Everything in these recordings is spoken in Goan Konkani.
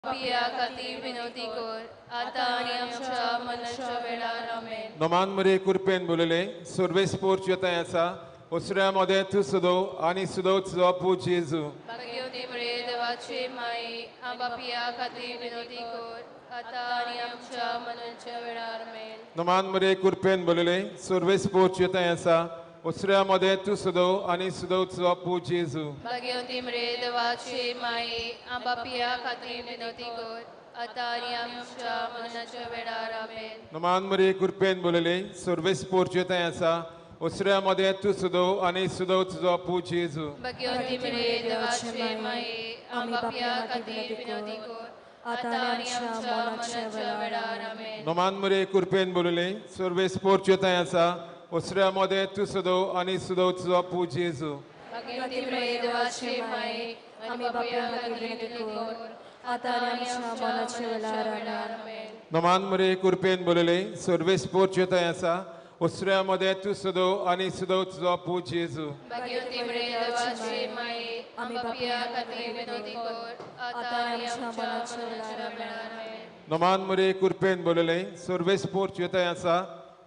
पापया खातीर विनवती कर आतां आनी आमच्या मरणाच्या वेळार. आमेन. नमान मरे कृपेन बोलले, सर्वेस्पोर तुज्या आसा, ओसऱ्या मदें तूं सदो आनी सदो तुजो पूत जेजू. भाग्यवती मरे देवाची माई, पापया खातीर विनवती कर आतां आनी आमच्या मरणाच्या वेळार. आमेन. नमान मरे कृपेन बोलले, सर्वेस्पोर तुज्या आसा, ओसऱ्या मदें तूं सदो आनी सदो तुजो पूत जेजू. भाग्यवती मरे देवाची माई, पापया खातीर विनवती कर आतां आनी आमच्या मरणाच्या वेळार. आमेन. नमान मरे कृपेन बोलले, सर्वेस्पोर तुज्या आसा, ओसऱ्या मदें तूं सदो आनी सदो तुजो पूत जेजू. भाग्यवती मरे देवाची माई, पापया खातीर विनवती कर आतां आनी आमच्या मरणाच्या वेळार. आमेन. नमान मरे कृपेन बोलले, सर्वेस्पोर तुज्या आसा, ओसऱ्या मदें तूं सदो आनी सदो तुजो पूत जेजू. भाग्यवती मरे देवाची माई, आमी पापया खातीर विनवती कर आतां आनी आमच्या मरणाच्या वेळार. आमेन. नमान मरे कृपेन बोलले, सर्वेस्पोर तुज्या आसा, ओसऱ्या मदें तूं सदो आनी सदो तुजो पूत जेजू. भाग्यवती मरे देवाची माई, आमी पापया खातीर विनवती कर आतां आनी आमच्या मरणाच्या वेळार. आमेन. नमान मरे कृपेन बोलले, सर्वेस्पोर तुज्या आसा,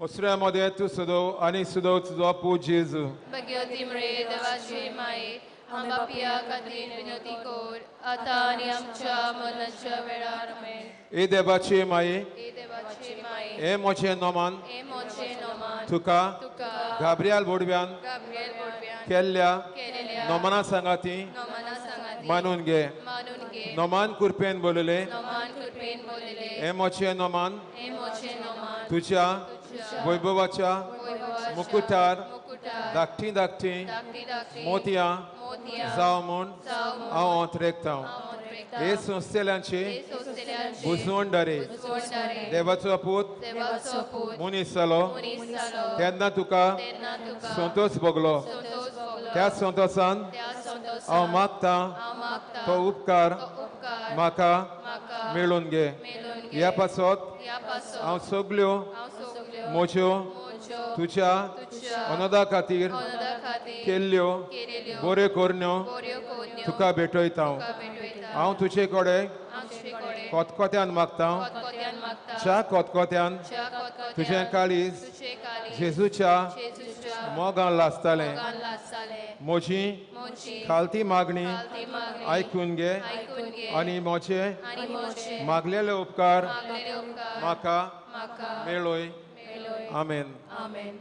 ओसऱ्या मदें तूं सदो आनी सदो तुजो पूत जेजू. भाग्यवती मरे देवाची माई, आमी पापया खातीर विनवती कर आतां आनी आमच्या मरणाच्या वेळार. आमेन. ए देवाची माये, ए देवाची माई, हे म्हजें नमान हे म्हजें नमान तुका तुका गाब्रियाल बोडव्यान गाब्रियल बोडव्यान केल्ल्या केलेल्या नमना सांगाती नमना सांगाती मानून घे. मानून घे. नमान कृपेन बोलले, नमान कृपेन बोलले, हे म्हजें नमान हे म्हजें नमान तुज्या तुज्या वैभवाच्या वैभवाच्या मुकुटार मुकुटार धाकटी धाकटी धाकटी धाकटी मोतयां मोतयां जावं म्हूण जावं म्हूण हांव अंतरेकता. हांव अंतरेकता. हे संस्थेल्यांचे हे सोंसतल्यांचे बुजवणदारे बुजवणदारे देवाचो पूत देवाचो पूत मनीस जालो मनीस जालो तेन्ना तुका तेन्ना तुका संतोष भोगलो. संतोष भोगलो. त्या संतोषान त्या संतोषान हांव मागतां हांव मागतां तो उपकार तो उपकार म्हाका म्हाका मेळून घे. मेळून घे. ह्या पासत ह्या पासत हांव सगल्यो हांव सगल्यो म्हज्यो म्हज्यो तुज्या तुज्या अनदा खातीर अनदा खातीर केल्ल्यो केलेल्यो बऱ्यो करण्यो बऱ्यो करण्यो तुका भेटयता. तुका भेटयता. हांव तुजे कडेन हांव तुजे कडेन कोतकोत्यान मागता, कोतकोत्यान मागता, च्या कोतकोत्यान च्या कोतकोत्यान तुजें काळीज तुजें काळीज जेजूच्या जेजूच्या मोगान लासतालें. मोगान लासतालें. म्हजी म्हजी खालती मागणी खालती मागणी आयकून घे आयकून घे आनी म्हजे आनी म्हजे मागलेले उपकार मागलेले उपकार म्हाका म्हाका मेळय. मेळय. आमेन. आमेन.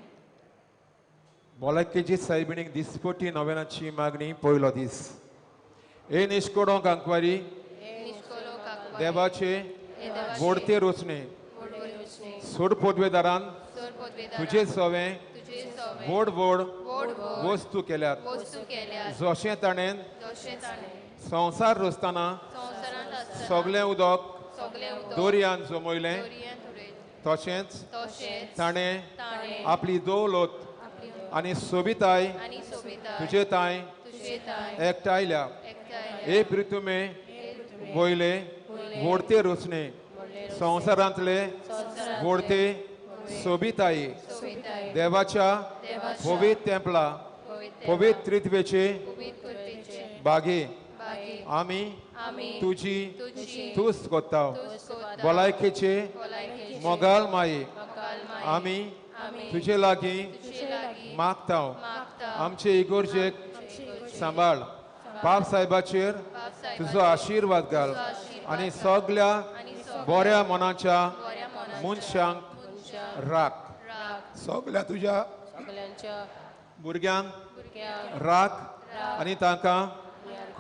भलायकेची सायबिणीक दिसपटी नव्यानाची मागणी पयलो दीस. हे निश्कोडोंक आंकवारी, निश्कोलो काकवारी, देवाचे हे देवाचे वोडते रोचणे व्हडले रोशणे सोड पोदवेदारान सोड पदवेदारान तुजे सवें तुजे सवें व्हड व्हड व्हड व्हड वस्तू केल्यात. वस्तू केल्यात. जशें ताणें जशें ताणें संवसार रचतना संवसारांत आसतना सगळें उदक सगळें उदक दर्यान जमयलें दर्यांत उडयलें तशेंच तशेंच ताणें ताणें आपली दौलत आपली आनी सोबिताय आनी सोबिताय तुजे तांय तुजे तांय एकठायल्या. एकठायल्या. हे पृथ्वी वयले व्हडते रोचणे संवसारांतले व्हडते सोबिताय सोबिताय देवाच्या देवाच्या पवित्र तेंपला पवित्र पवित्र त्रित्वेचे पवित्र कृपेचे बागे बागे आमी आमी तुजी तुजी तुस्त करता. तुस्त करता. भलायकेचे भलायकेचे मोगाल माये मोगाल माये आमी आमी तुजे लागीं तुजे लागीं मागता. मागता. आमचे इगोर्जेक सांबाळ. पाप साहेबाचेर बाप साहेबाचेर तुजो आशिर्वाद घाल तुजो आशिर्वाद आनी घाल. सगल्या आनी सगल्या बऱ्या मनाच्या बऱ्या मनाच्या मनशांक मनशांक राख. राख. सगल्या तुज्या सगल्यांच्या भुरग्यांक भुरग्यांक राख आनी तांकां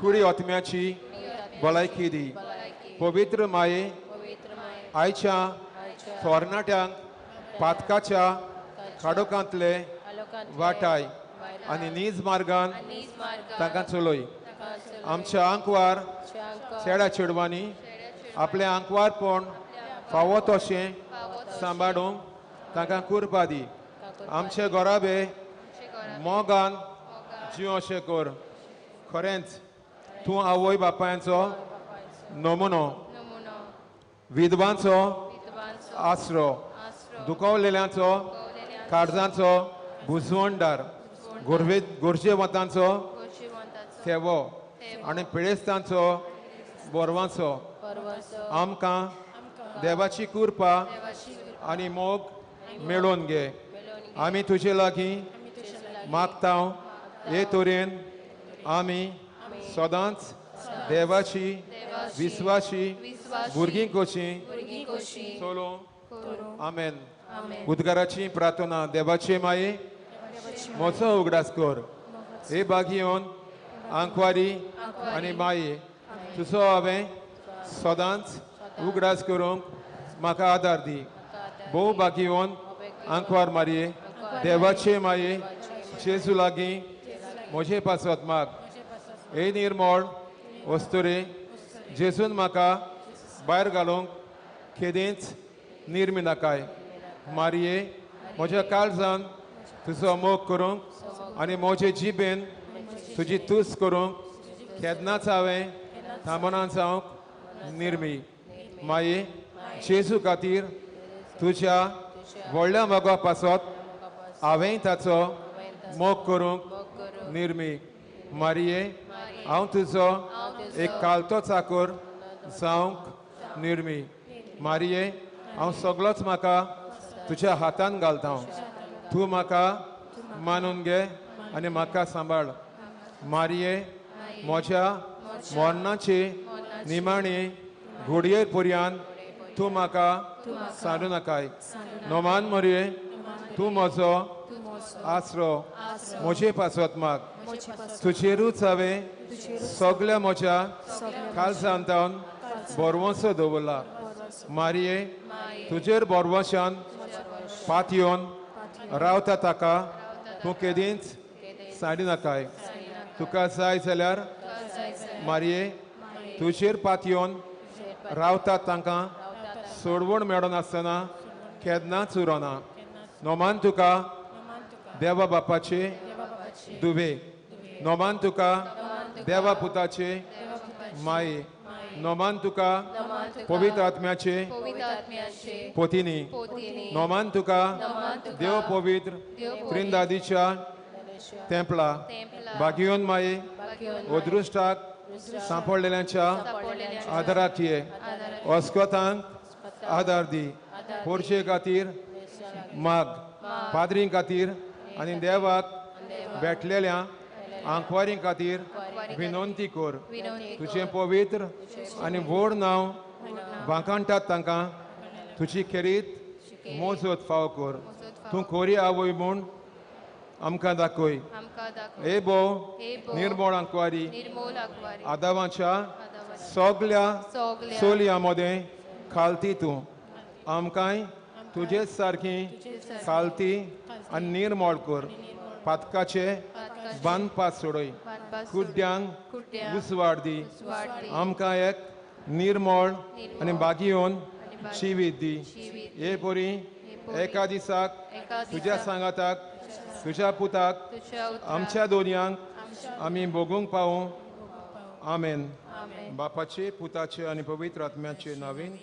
कुडी आत्म्याची भलायकी दी. पवित्र माये पवित्र माये आयच्या आयच्या थोरणाट्यांक पातकाच्या खाडोकांतले आलोकांतले वाटाय आनी नीज मार्गान नीज मार्गान तांकां चलय. तांकां चलय. आमच्या आंकवार आमच्या चेड्या चेडवांनी आपलें आंकवारपण फावो तशें सांबाळूंक तांकां कुरपा दी. आमचे घराबे मोगान जिव अशें कर. खरेंच तूं आवय बापायांचो नमुनो, नमुनो, विधवांचो विधवांचो आसरो, आसरो, दुखवलेल्यांचो काळजांचो बुजवणदार, गरजेवंतांचो गोशिवंताचो थेवो आनी पिडेस्तांचो बोरवांचो. आमकां देवाची कृपा आनी मोग मेळोवन घे. आमी तुजे लागीं मागता हे तरेन आमी सदांच देवाची विस्वाशी भुरगीं कशीं चलो. आमेन. उद्गाराची प्रार्थना. देवाचे माये म्हजो उगडास कर. हे बागयोन आंकवारी आनी माये तुजो हांवें सदांच उगडास करूंक म्हाका आदार दी. भोव बागयोन आंकवार मारये देवाचे माये जेजू लागीं म्हजे पासत माग. हे निर्मळ वस्तुरे जेजून म्हाका भायर घालूंक केदींच निर्मी नाकाय. मारये म्हज्या काळजान तुजो मोग करूंक आनी म्हजे जिबेन तुजी तुस्त करूंक केन्नाच हांवें थांबना जावंक निर्मी. माये जेजू खातीर तुज्या व्हडल्या मोगा पासत हांवें ताचो मोग करूंक निर्मी. मारये हांव तुजो एक कालतो चाकर जावंक निर्मी. मारये हांव सगळोच म्हाका तुज्या हातान घालता. तूं म्हाका मानून घे आनी म्हाका सांबाळ. मारये म्हज्या मरणाची निमाणी घडये पर्यंत तूं म्हाका सांडू नाकाय. नोमान मरये तूं म्हजो आसरो म्हजे पासत माग. तुजेरूच हांवें सगळ्या म्हज्या काळजांतावन भरवंसो दवरला. मारये तुजेर भरवंशान पातयेवन रावता ताका तूं केदींच सांडी नाकाय. तुका जाय जाल्यार मारये तुजेर पातयेवन रावता तांकां सोडवण मेळनासतना केन्नाच उरना. नोमान तुका देवा बापाचे दुवे. नोमान तुका देवा पुताचे माये. नोमान तुका पवित्र आत्म्याचे पोतिनी. नोमान तुका देव पवित्र त्रिंदादीच्या तेंपला. बागियोन माये अदृश्टाक सांपडलेल्यांच्या आदाराक ये. अस्कतांक आदार दी. पोरशे खातीर माग. पाद्रीं खातीर आनी देवाक भेटलेल्या आंकवारी खातीर विनंती कर. तुजें पवित्र आनी व्हड नांव वांकाणटात तांकां तुजी खेरीत मोजत फाव कर. तूं खोरी आवय म्हूण आमकां दाखय. हे भोव निर्मळ आंकवारी आदावाच्या सगल्या चलयां मदें खालती तूं आमकांय तुजेच सारकी खालती आनी निर्मळ कर. पातकाचे बांदपास सोडय. कुड्ड्यांक उजवाड दी. आमकां एक निर्मळ आनी बागयोन जिवीत दी. हे बरी एका दिसाक तुज्या सांगाताक तुज्या पुताक आमच्या दोनयांक आमी भोगूंक पावूं. आमेन. बापाचे पुताचे आनी पवित्र आत्म्याचे नांवान.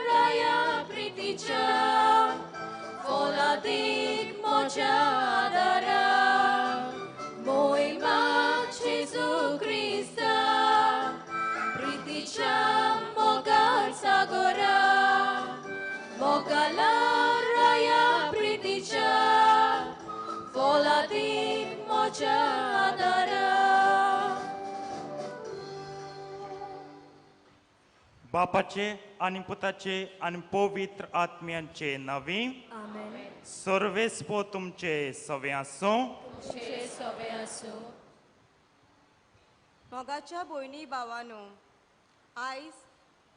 Raya Priticha, Voladik Moja. बापाचे आनी पुताचे आनी पवित्र आत्म्यांचे नांवी। आमेन। सर्वेस्पो तुमचे सवे आसूं। तुमचे सवे आसूं। मोगाच्या भयणी भावानो, आयज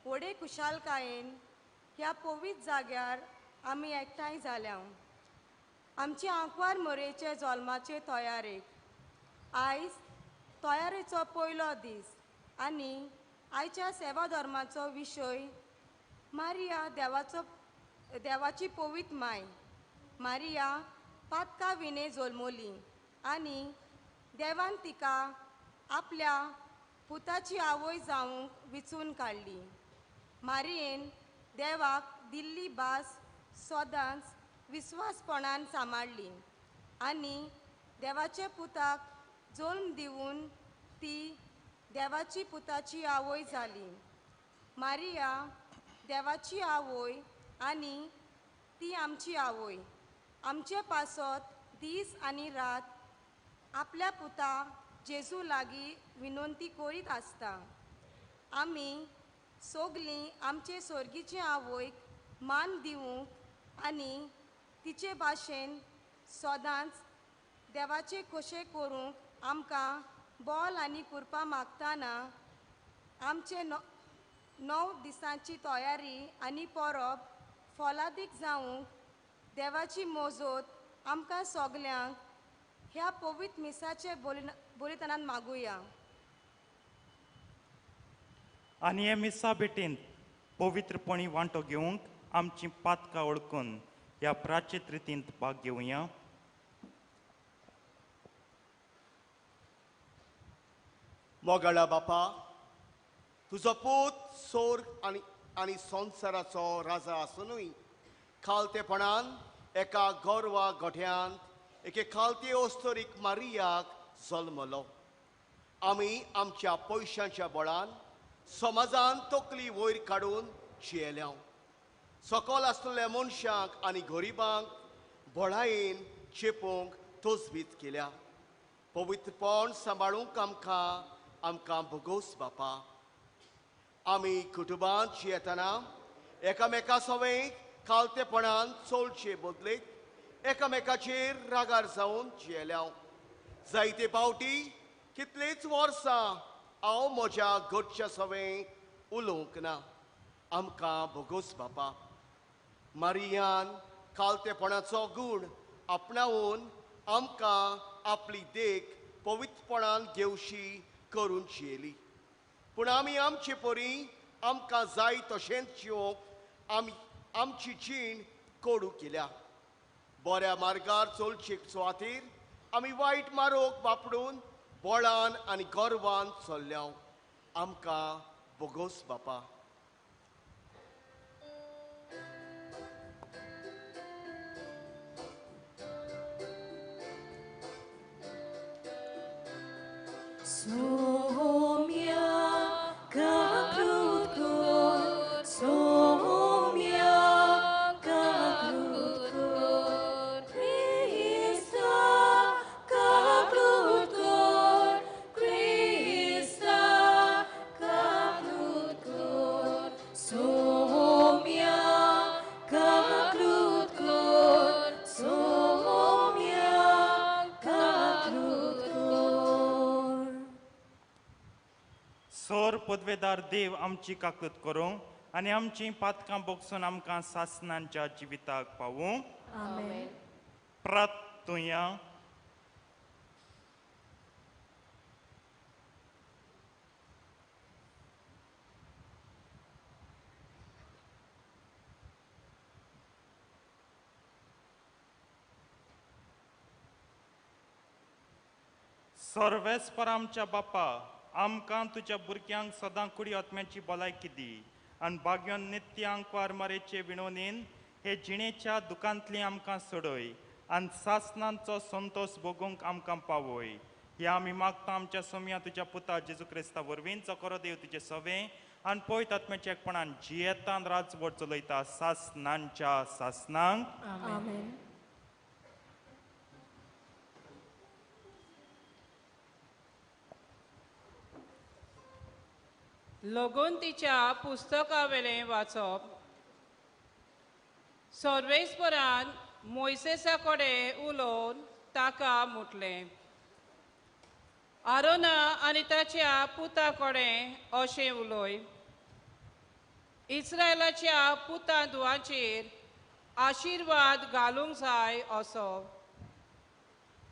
व्हडे खुशालकायेन ह्या पवित्र जाग्यार आमी एकठांय जाल्या। आमचे आंकवार मोरेचे जल्माचे तयारेक आयज तयारेचो पयलो दीस आनी आयच्या सेवा धर्माचो विशय मारिया देवाची पवित्र माय। मारिया पातका विणे जल्मली आनी देवान तिका आपल्या पुताची आवय जावंक विचून काडली। मारियेन देवाक दिल्ली भास सदांच विस्वासपणान सांबाळ्ळी आनी देवाच्या पुताक जल्म दिवन ती देवाची पुताची आवय जाली। मारिया देवाची आवय आनी ती आमची आवय। आमचे पासत दीस आनी रात आपल्या पुता जेजू लागीं विनंती करीत आसता। आमी सगलीं आमचे स्वर्गीचे आवयक मान दिवंक आनी तिचे भाशेन सदांच देवाचे खोशे करूंक आमकां बोल आनी कृपा मागतना आमचे 9 दिसांची तयारी आनी परब फलादीक जावंक देवाची मजत आमकां सगल्यांक ह्या पवित्र मिसाचे बलिदानान मागुया। आनी हे मिसा भेटींत पवित्रपणी वांटो घेवंक आमची पातकां वळखून ह्या प्राचीत रितींत भाग घेवया। मोगाळा बापा, तुजो पूत सोर्ग आनी आनी संवसाराचो राजा आसुनूय खालतेपणान एका गोरवा गोठ्यांत एके खालते अस्तोरीक मारियाक जल्मलो। आमी आमच्या पयशांच्या बळान समाजान तकली वयर काडून जियेल्या। सकल आसलेल्या मनशांक आनी गरिबांक बळायेन चेपूंक तजवीज केल्या। पवित्रपण सांबाळूंक आमकां आमकां भोगोस बापा। आमी कुटुंबांत जियेतना एकामेका सवंय खालतेपणान चोलचे बदलेक एकामेकाचेर रागार जावन जियेल्या। जायते पावटी कितलींच वर्सां हांव म्हज्या घरच्या सवंय उलोवंक ना। आमकां भोगोस बापा। मारियान खालतेपणाचो गूण आपणावन आमकां आपली देख पवित्रपणान घेवशी करून जियेली। पूण आमी आमचे परी आमकां जाय तशेंच जिवंक आमी आमची जीण कोडू केल्या। बऱ्या मार्गार चलचे सुवातेर आमी वायट मारोग वापरून बळान आनी गर्वान चल्ल्या। आमकां भोगोस बापा। Somia kaklutkor, somia kaklutkor, Krista kaklutkor, Krista kaklutkor, somia kaklutkor, somia kaklutkor. सोर पदवेदार देव आमची काकूत करूं आनी आमची पातकां बोगसून आमकां सासनांच्या जिविताक पावूं। आमेन। प्रार्थुया। सर्वेस्पर आमच्या बापा, आमकां तुज्या भुरग्यांक सदां कुडी आत्म्याची भलायकी दी आनी भाग्यान नित्य आंकवार मारेचे विणोनीन हे जिणेच्या दुकांतली आमकां सोडय आनी सासनांचो संतोश भोगूंक आमकां पावय। ह्या आमी मागता आमच्या सोम्या तुज्या पुता जेजू क्रिस्ता वरवीं, जो करो देव तुजे सवे आनी पवित्र आत्म्याच्या एकपणान जियेतान राजवट चलयता सासनांच्या सासनांक। आमेन। लगोंतीच्या पुस्तकावेलें वाचप. सर्वेस्परान मोयसेसा कडेन उलोवन ताका म्हटलें, आरोना आनी ताच्या पुता कडेन अशें उलय, इस्रायलाच्या पुता धुवांचेर आशिर्वाद घालूंक जाय असो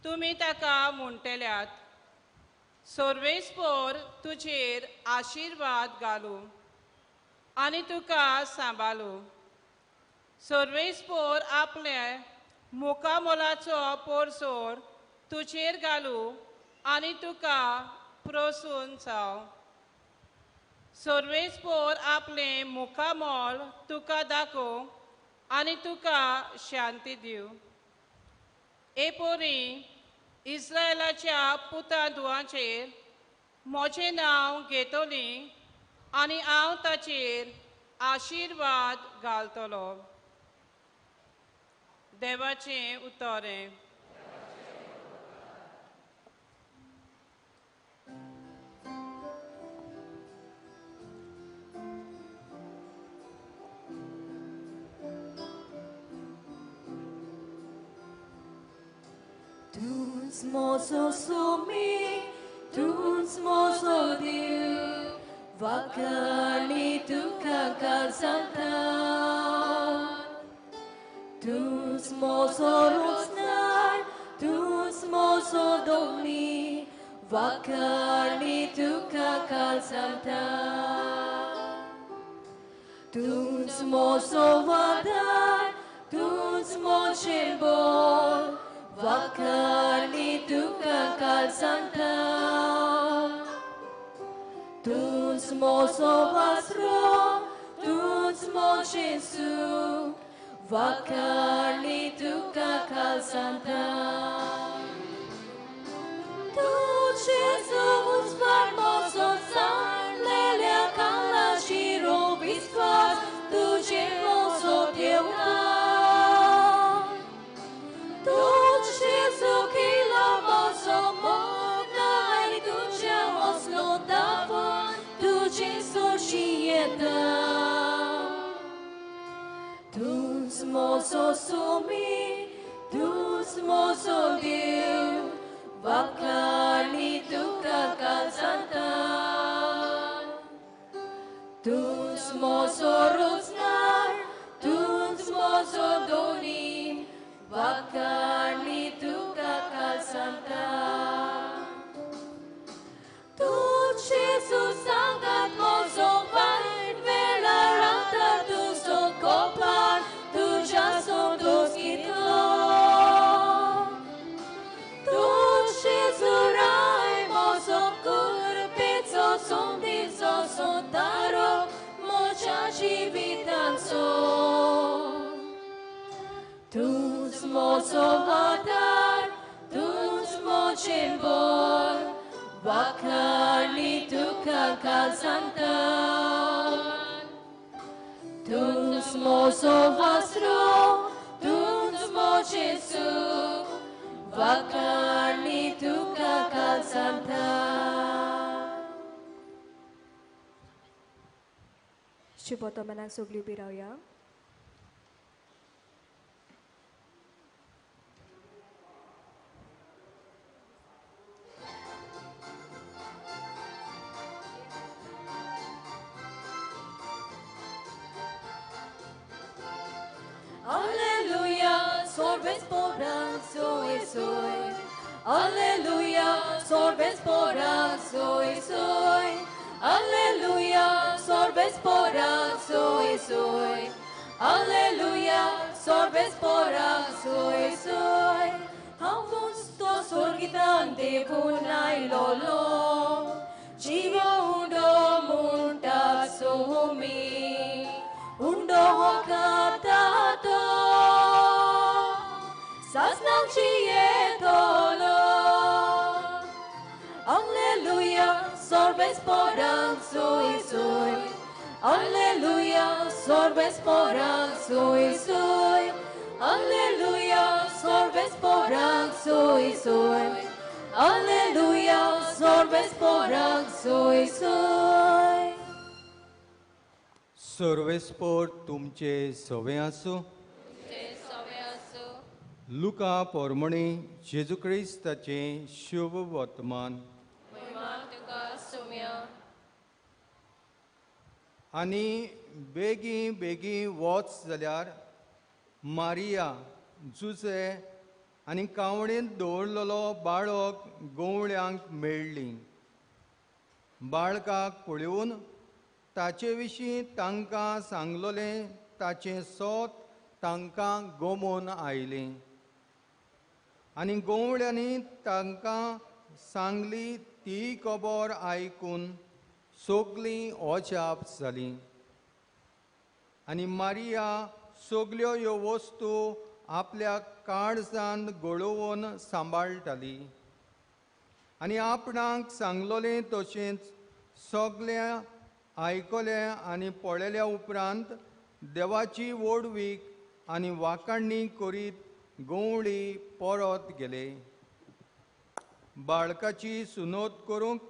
तुमी ताका म्हणटल्यात. सर्वेस्पर तुजेर आशिर्वाद घालूं आनी तुका सांबाळूं. सर्वेस्पर आपले मुखामोलाचो पोरसोर तुजेर घालूं आनी तुका प्रसून जावं. सर्वेस्पर आपलें मुखामोल तुका दाखोवं आनी तुका शांती दिवं. हे पोरी इस्रायलाच्या पुता धुवांचेर म्हजें नांव घेतली आनी हांव ताचेर आशिर्वाद घालतलो. देवाचें उतर. Tuns mozo sumi, tuns mozo diu, vakani tuka kalsanta. Tuns mozo rosnar, tuns mozo domni, vakani tuka kalsanta. Tuns mozo vadar, tuns mochembol, vakani tuka kalsanta. Tuns mozo vasro, tuns mochesu, vakani tuka kalsanta. Tu Jesus formoso san lelia kala shiro viswas, tu mozo teuta. Tu Jesus kila mozo mona e tu chamos lotavon, tu Jesus shieta. Tuns mozo sumi, tuns mozo diu, vakani tuka kalsanta. Tuns mozo rosnar, tuns mozo donim, vakani tuka kalsanta. Tu Jesus sangat mozo vain velaranta tu sokopar, tu jason dos gito. Tu Jesus rai mozo kurpezo son dizo son taro mocha jivitanso. Tuns mozo vadar, tuns mochembol, vakani tuka kalsanta. Tuns mozo vasro, tuns mochesu, vakani tuka kalsanta. शुभोतमनाक सगळी उबी रावया. Alleluia, sorves soy soy. Alleluia, sorbes soy soy. Alleluia, sorbes soy soy. Alleluia, sorbes soy soy. Hauvusto sorgitante punai lolo, jivo undo munta sumi, undo katato, sasnang chietolo. Alleluia, sorbes soy soy. Alleluia, sorbes soy soy. Alleluia, sorbes soy soy. Alleluia, sorbes soy soy. सर्वेस्पोर तुमचे सवे आसूं. लुका पोरमणी जेजू क्रिस्ताचें शुभ वर्तमान. आनी बेगी बेगी वच जाल्यार मारिया जुजे आनी कावणेंत दवरलेलो बाळक गवळ्यांक मेळ्ळी. बाळकाक पळोवन ताचे विशीं तांकां सांगलोलें ताचें सोत तांकां गोमोन आयलें. आनी गवळ्यांनी तांकां सांगली ती खबर आयकून सगळीं अजाप जालीं. आनी मारिया सगल्यो ह्यो वस्तू आपल्या काळजान गळोवन सांबाळटाली. आनी आपणाक सांगलोलें तशेंच सगळें आयकलें आनी पळयल्या उपरांत देवाची व्हडवीक आनी वाखाणणी करीत गवळी परत गेले. बाळकाची सुनोत करूंक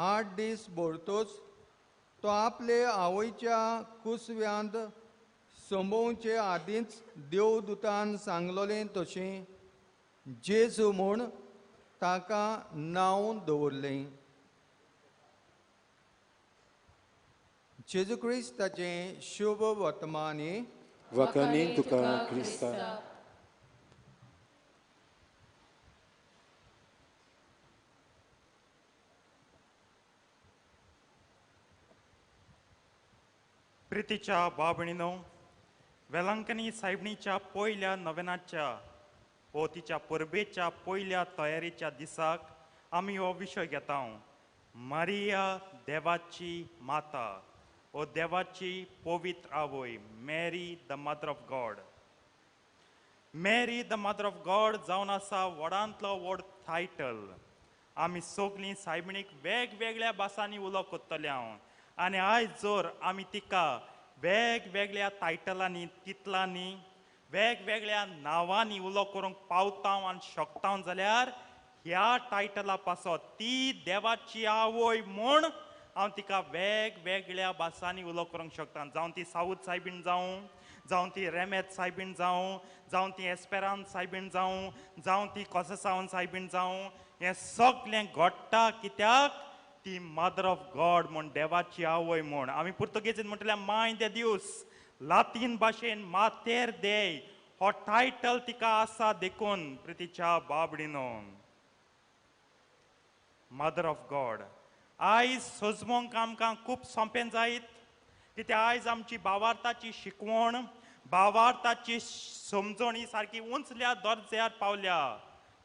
8 दीस भरतोच तो आपले आवयच्या कुसव्यांत संभोवचे आदींच देवदूतान सांगलोलें तशें जेजू म्हूण ताका नांव दवरलें. जेजू क्रिस्ताचें शुभ वर्तमान. वाखाणी तुका क्रिस्ता. प्रितीच्या बाबणीनो, वेलांकनी सायबणीच्या पयल्या नवेनाच्या वो तिच्या परबेच्या पयल्या तयारीच्या दिसाक आमी हो विशय घेता. मारिया देवाची माता वो देवाची पवित्र आवय, Mary the mother of God. Mary the mother of God जावन आसा व्हडांतलो व्हड टायटल. आमी सगळीं सायबणीक वेगवेगळ्या भासांनी उलो करतले हांव आनी आयज जर आमी तिका वेगवेगळ्या टायटलांनी, तितलांनी, वेगवेगळ्या नांवांनी उलो करूंक पावता आनी शकता जाल्यार ह्या टायटला पासत ती देवाची आवय म्हूण हांव तिका वेगवेगळ्या भासांनी उलो करूंक शकता. जावं ती साऊद सायबीण जावं, जावं ती रेमेत सायबीण जावं, जावं ती एस्पेरांत सायबीण जावं, जावं ती कोसेसावन सायबीण जावं, हें सगळें घडटा कित्याक ती मदर ऑफ गॉड म्हूण, देवाची आवय म्हूण. आमी पुर्तुगेजीन म्हणटले माय दे दिवस, लातीन भाशेन मातेर देय हो टायटल तिका आसा. देखून प्रितीच्या बाबडीनो, मदर ऑफ गॉड आयज सजमोंक आमकां खूब सोंपें जायत कित्याक आयज आमची भावार्थाची शिकवण, भावार्थाची समजण ही सारकी उंचल्या दर्ज्यार पावल्या.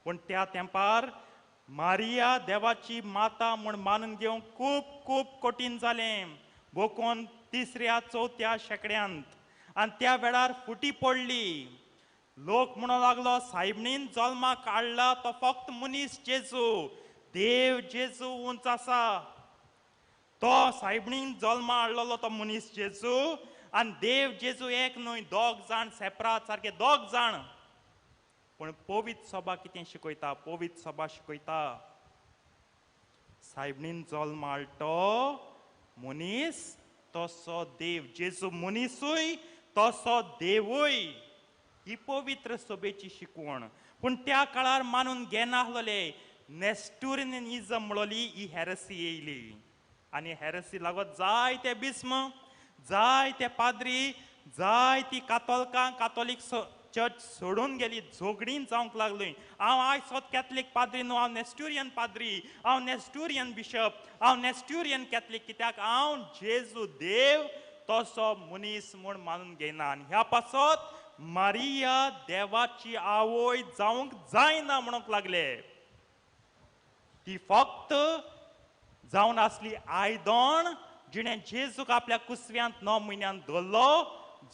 पूण त्या तेंपार मारिया देवाची माता म्हूण मानून घेवंक खूब खूब कठीण जालें. बोकोन 3ऱ्या 4थ्या शेंकड्यांत आनी त्या वेळार फुटी पडली. लोक म्हणूंक लागलो सायबणीन जल्माक हाडला तो फक्त मनीस जेजू, देव जेजू उंच आसा. तो सायबणीन जल्मा हाडलेलो तो मनीस जेजू आनी देव जेजू एक न्हय, दोग जाण सेपरात सारके दोग जाण. पूण पवित्र सभा कितें शिकयता? पवित्र सभा शिकयता सायबणीन जल्मा हाडलो मनीस तसो देव जेजू मनीसूय तसो देवूय. ही पवित्र सभेची शिकवण. पूण त्या काळार मानून घेनासलेले. नेस्टुरियनिजम म्हणली ही हेरसी येयली आनी हेरसी लागत जायते बिस्म, जायते पाद्री, जायती कातोलकां कातोलीक चर्च सोडून गेली, झगडीन जावंक लागली. हांव आयज सोद कॅथलीक पाद्री न्हू, हांव नेस्टुरियन पाद्री, हांव नेस्टुरियन बिशप, हांव नेस्टुरियन कॅथलीक, कित्याक हांव जेजू देव तसो मनीस म्हूण मानून घेयना. आनी ह्या पासत मारिया देवाची आवय जावंक जायना म्हणूंक लागले. ती फक्त जावन आसली आयदण जिणें जेजूक आपल्या कुसव्यांत 9 म्हयन्यांत धरलो,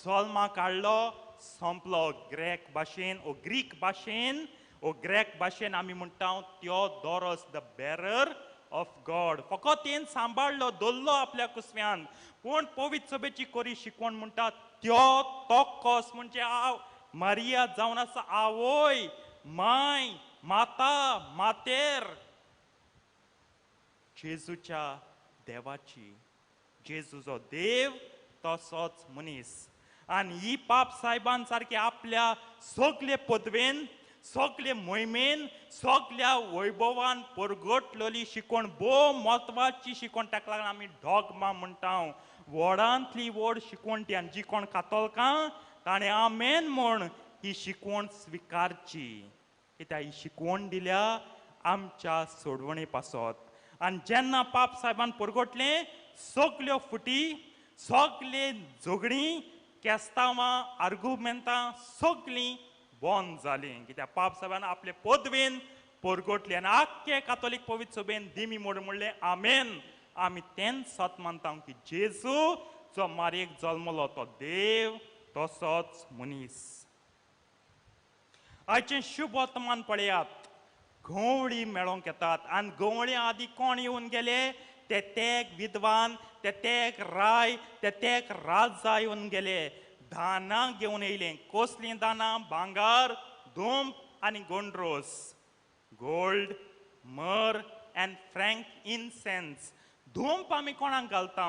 जल्माक हाडलो, संपलो. ग्रेक भाशेन ओ ग्रीक भाशेन ओ ग्रेक भाशेन आमी म्हणटा Theodoros, the bearer of God. फकत तेन सांबाळ्ळो, धरलो आपल्या कुसव्यान. पूण पवित्र सभेची कोरी शिकवण म्हणटा थियोटोकोस म्हणजे आव मारिया जावन आसा आवय, माय, माता, मातेर जेजूच्या देवाची. जेजू जो देव तसोच मनीस. आनी ही पाप सायबान सारकी आपल्या सगले पदवेन, सगले मोहिमेन, सगल्या वैभवान परगटलेली शिकवण भोव म्हत्वाची शिकवण. ताका लागून आमी डॉगमा म्हणटा, व्हडांतली व्हड शिकवण ती. आनी जी कोण कातोलकां ताणें आमेन म्हूण ही शिकवण स्विकारची, कित्याक ही शिकवण दिल्या आमच्या सोडवणे पासत. आनी जेन्ना पाप सायबान परगटलें सगल्यो फुटी, सगले झगडीं, केस्तांवां, आर्गुमेंतां सगलीं बंद जालीं, कित्याक पाप सायबान आपले पदवेन परगटलें. आनी आख्खे कातोलीक पवित्र सभेन दिमी मोड म्हणलें आमेन. आमी तेंच सत मानता की जेजू जो मारयेक जल्मलो तो देव तसोच मनीस. आयचें शुभ वर्तमान पळयात, गवळी मेळोंक येतात. आनी गवळी आदी कोण येवन गेले? ते तेग विद्वान, ते तेग राय, ते तेग राजा येवन गेले. दानां घेवन येयले. कसलीं दानां? भांगर, धूम आनी गोंड्रोस, gold, myrrh and frankincense. धूमप आमी कोणाक घालता?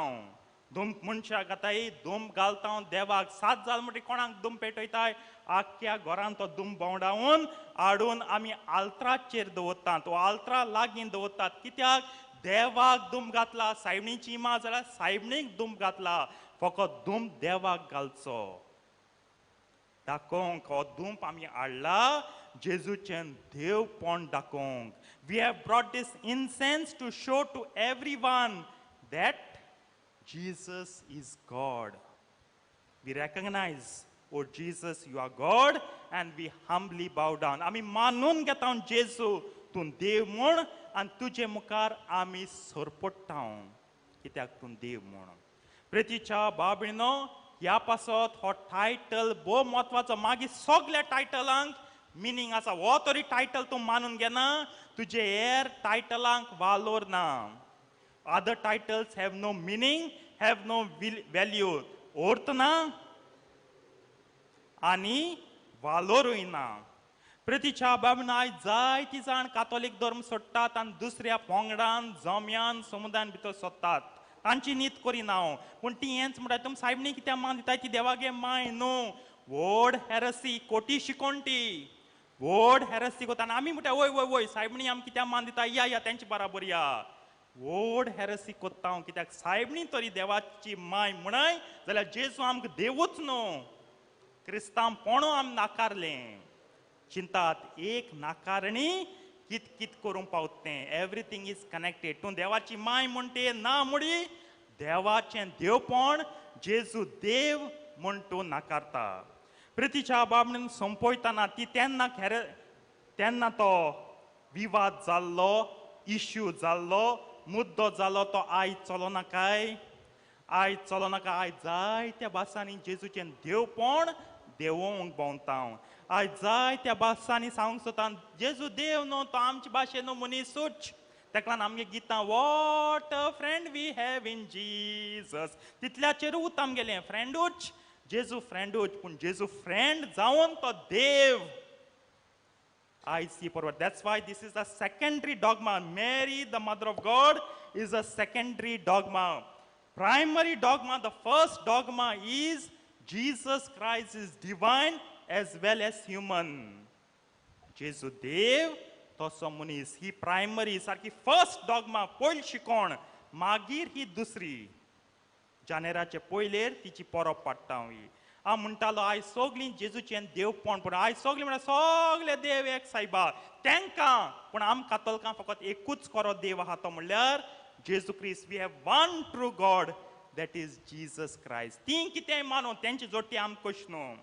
धूम मनशाक घाताय, धूम घालता देवाक. सात जाल म्हणटकीर कोणाक धूम पेटयताय? आख्ख्या घरान तो धूम भोंवडावन हाडून आमी आल्त्राचेर दवरतात, तो आल्त्रा लागीं दवरतात. कित्याक? देवाक धूम घातला. सायबणीची मा जाल्यार सायबणीक धूम घातला. फकत धूम देवाक घालचो, दाखोवंक हो धूम आमी हाडला जेजूचें देवपण दाखोवंक. We have brought this incense to show to everyone that Jesus is God. We recognize, oh Jesus, you are God, and we humbly bow down. आमी मानून घेता जेजू तूं देव म्हूण, आनी तुजे मुखार आमी सरपडटा कित्याक तूं देव म्हूण. प्रितीच्या बाबीनो, ह्या पासत हो टायटल भोव म्हत्वाचो. मागीर सगल्या टायटलांक मिनींग आसा. हो तरी टायटल तूं मानून घेना, तुजे हेर टायटलांक वालोर ना. Other titles have no meaning, have no value. अर्थ ना आनी वालोरूय ना. प्रितीच्या बाबीन, आयज जायती जाण कातोलीक धर्म सोडटात आनी दुसऱ्या पोंगडान, जम्यान, समुदायान भितर सोदतात. तांची नीत करिना हांव, पूण ती हेंच म्हणटा, तुमी सायबणी कित्याक मान दिताय? ती देवागे माय न्हू. व्हड हेरसी, कोटी शिकोण ती व्हड हेरसी कोता. आनी आमी म्हणटा वय वय वय सायबणी आमी कित्याक मान दिता, या या तेंचे बराबर या. व्हड हेरसी कोत्ता हांव, कित्याक सायबणी तरी देवाची माय म्हणय जाल्यार जेजू आमकां देवूच न्हू. क्रिस्तांव पोणो आमी नाकारलें. चिंतात एक नाकारणी कित कित करूंक पावता तें. Everything is connected. तूं देवाची माय म्हणटे ना मुडी, देवाचें देवपण जेजू देव म्हूण तूं नाकारता. प्रितीच्या बाबणीन सोंपयतना ती तेन्ना खेर तेन्ना तो विवाद जाल्लो, इश्यू जाल्लो, मुद्दो जालो, तो आयज चलो काय? आयज चलो नाका. आयज जायत्या भासांनी जेजूचें देवपण देवोवंक भोंवता हांव. आयज जायत्या भासांनी सांगूंक सोदता जेजू देव न्हू, तो आमचे भाशेन न्हू, मनीसूच. ताका लागून आमगे गितां what a friend we have in Jesus, तितल्याचेरूच आमगेलें फ्रेंडूच, जेजू फ्रेंडूच. पूण जेजू फ्रेंड जावन तो देव आयज ती परवड. That's why this is a secondary dogma. Mary the mother of God is a secondary dogma. Primary dogma, the first dogma is Jesus Christ is divine as well as human. जेजू देव तसो मनीस. ही प्रायमरी सारकी फर्स्ट डॉगमा, पयली शिकोण. मागीर ही दुसरी जानेराचे पयलेर तिची परब पाडटा हांव. ही हांव म्हणटालो आयज सगलीं जेजूचें देवपण, पूण आयज सगलीं म्हणल्यार सगले देव एक सायबा तेंकां, पूण आम कातोलकां फकत एकूच खरो देव आहा, तो म्हणल्यार जेजू क्रिस्त. We have one true God, that is Jesus Christ. तीं कितेंय मानूं, तेंची जोटी आमकां कशी न्हू,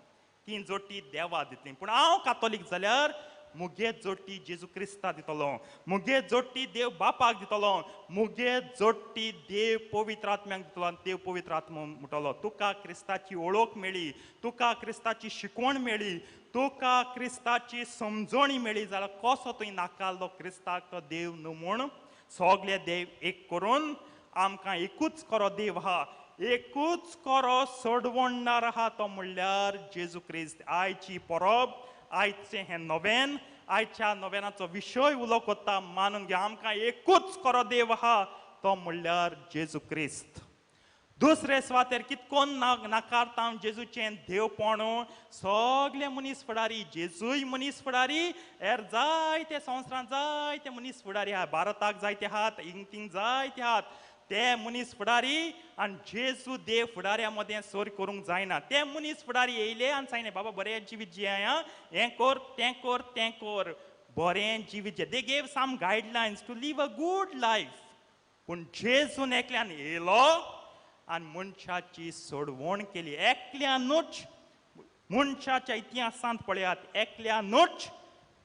तीं जोटी देवा दितलीं. पूण हांव कातोलीक जाल्यार मुगे जोटी जेजू क्रिस्ता दितलो, मुगे जोटी देव बापाक दितलो, मुगे जोटी देव पवित्र आत्म्याक दितलो. आनी देव पवित्र आत्मो म्हणटलो तुका क्रिस्ताची वळख मेळ्ळी, तुका क्रिस्ताची शिकवण मेळ्ळी, तुका क्रिस्ताची समजणी मेळ्ळी, जाल्यार कसो तुवें नाकारलो क्रिस्ताक तो देव न्हू म्हूण? सगले देव एक करून आमकां एकूच खरो देव आहा, एकूच खरो सोडवणदार आहा, तो म्हणल्यार जेजू क्रिस्त. आयची परब, आयचें हें नोवेन, आयच्या नोवेनाचो विशय उलो कोत्ता मानून घे, आमकां एकूच खरो देव आहा, तो म्हणल्यार जेजू क्रिस्त. दुसरे सुवातेर कितकोन नाकारता जेजूचें देवपण. सगळे मनीस फुडारी, जेजूय मनीस फुडारी, हेर जायते संवसारांत जायते मनीस फुडारी आहात, भारताक जायते आहात, हिंग थिंग जायते आहात. ते मनीस फुडारी आनी जेजू देव फुडाऱ्या मदें सोर करूंक जायना. ते मनीस फुडारी येयले आनी सांगलें, बाबा बरें जिवीत जियाय, हें कर तें कर तें कर, बरें जिवीत जिये. They gave some guidelines to live a good life. पूण जेजून एकल्यान येयलो आनी मनशाची सोडवण केली. एकल्यानूच मनशाच्या इतिहासांत पळयात, एकल्यानूच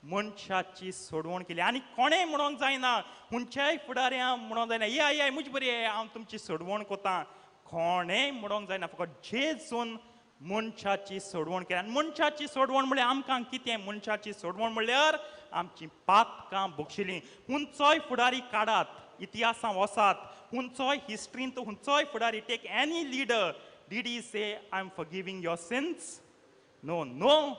मनशाची सोडवण केली. आनी कोणें म्हणोंक जायना, खंयच्याय फुडाऱ्यां म्हणोंक जायना, या या म्हजे बरी हांव तुमची सोडवण करता, कोणेंय म्हणोंक जायना. फकत जेजून मनशाची सोडवण केली. आनी मनशाची सोडवण म्हणल्यार आमकां कितें? मनशाची सोडवण म्हणल्यार आमची पातकां बक्षिलीं. खंयचोय फुडारी काडात, इतिहासांत वसात, खंयचोय हिस्ट्रींत खंयचोय फुडारी, take any leader, did he say I am forgiving your sins? No, no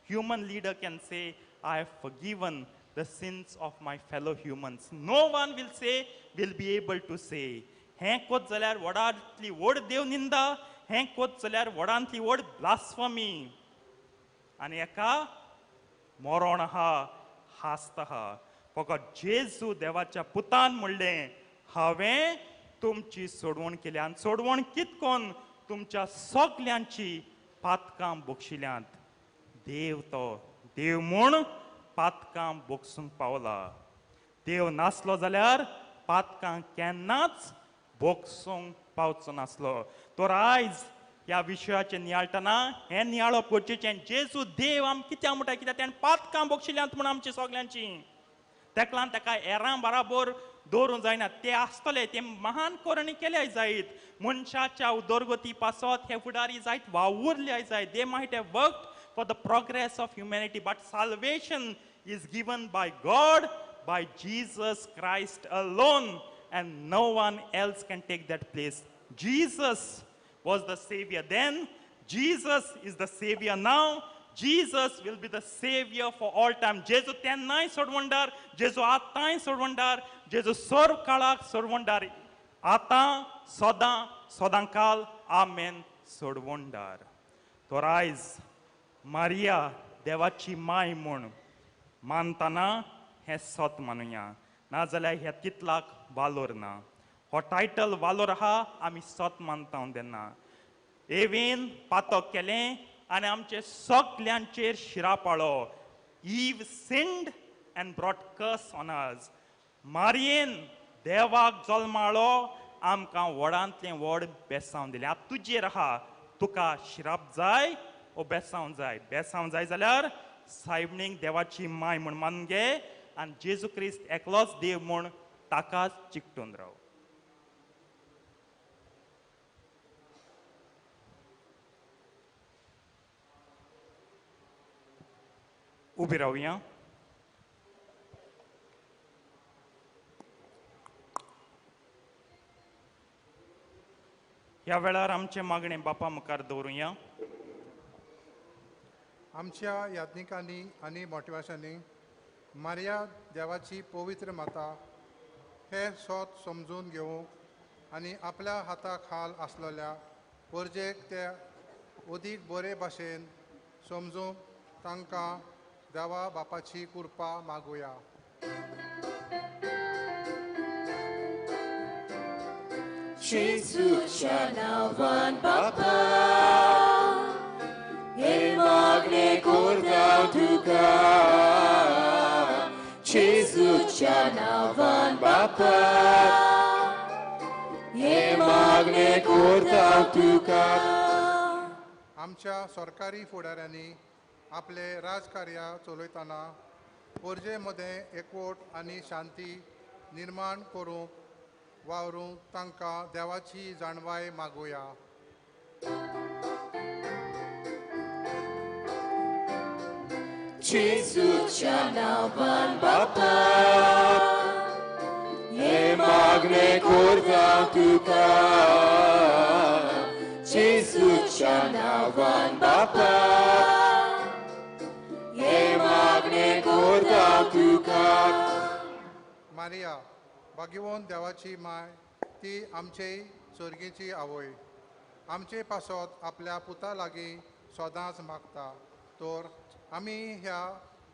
human leader can say I have forgiven the sins of my fellow humans. No one will say, will be able to say. हें कोत जाल्यार व्हडांतली व्हड देव निंदा, हें कोत जाल्यार व्हडांतली व्हड ब्लास्फमी. आनी एका मरण आहा, हास्त आहा. फकत जेजू देवाच्या पुतान म्हणलें, हांवें तुमची सोडवण केली. आनी सोडवण कितकोन? तुमच्या सगल्यांची पातकां बक्षिल्यांत. देव तो देव म्हूण पातकां बक्षूंक पावला. देव नासलो जाल्यार पातकां केन्नाच बक्षूंक पावचो नासलो. तर आयज ह्या विशयाचें नियाळटना हें नियाळप गरजेचें. जेजू देव आम कित्याक म्हणटा? कित्याक तेणें पातकां बक्षिल्यांत म्हूण आमची सगल्यांची. तेका लागून ताका हेरां बराबर दवरूंक जायना. ते आसतले, ते महान करणी केल्याय जायत, मनशाच्या उदरगती पासत हे फुडारी जायत वावुरल्याय जायत. They might have worked for the progress of humanity, but salvation is given by God, by Jesus Christ alone, and no one else can take that place. Jesus was the Savior then, Jesus is the Savior now, Jesus will be the Savior for all time. जेजू तेन्नाय सोडवणदार, जेजू आतांय सोडवणदार, जेजू सर्व काळाक सोडवणदार, आतां सदां सदां काल आमेन सोडवणदार. तर आयज मारिया देवाची माय म्हूण मानतना हें सत मानुया, नाजाल्यार ह्या तितलाक वालोर ना. हो टायटल वालोर आहा, आमी सत मानता तेन्ना. एवेन पातक केलें आनी आमचे सगल्यांचेर शिरा पाळो. Eve sinned and brought curse on us. मारियेन देवाक जल्माळो, आमकां व्हडांतलें व्हड बेसांव दिलें. आतां तुजेर आहा, तुका शिराप जाय ओ बेसांव जाय? बेसांव जाय जाल्यार सायबणीक देवाची माय म्हूण मानून घे आनी जेजू क्रिस्त एकलोच देव म्हूण ताकाच चिकटून राव. उबी रावया. ह्या वेळार आमचें मागणें बापा मुखार दवरुया. आमच्या याज्ञिकांनी आनी मोटवाशांनी मारिया देवाची पवित्र माता हे सोत समजून घेवंक आनी आपल्या हाता खाल आसलेल्या परजेक ते अदीक बरे भाशेन समजूंक तांकां देवा बापाची कृपा मागुया. जेजूच्या नांवान बापा हे मागणें करता तुका, जेजूच्या नांवान बापा हे मागणें करता तुका. आमच्या सरकारी फुडाऱ्यांनी आपले राजकार्य चलयतना परजे मदें एकवट आनी शांती निर्माण करूंक वावरूंक तांकां देवाची जाणवाय मागुया. जेजूच्या नांवान बापा हे मागणें करता तुका, जेजूच्या नांवान बापा हे मागणें करता तुका. मारिया भाग्यवंत देवाची माय, ती आमचे सोर्गीची आवय आमचे पासत आपल्या पुता लागीं सदांच मागता तर आमी ह्या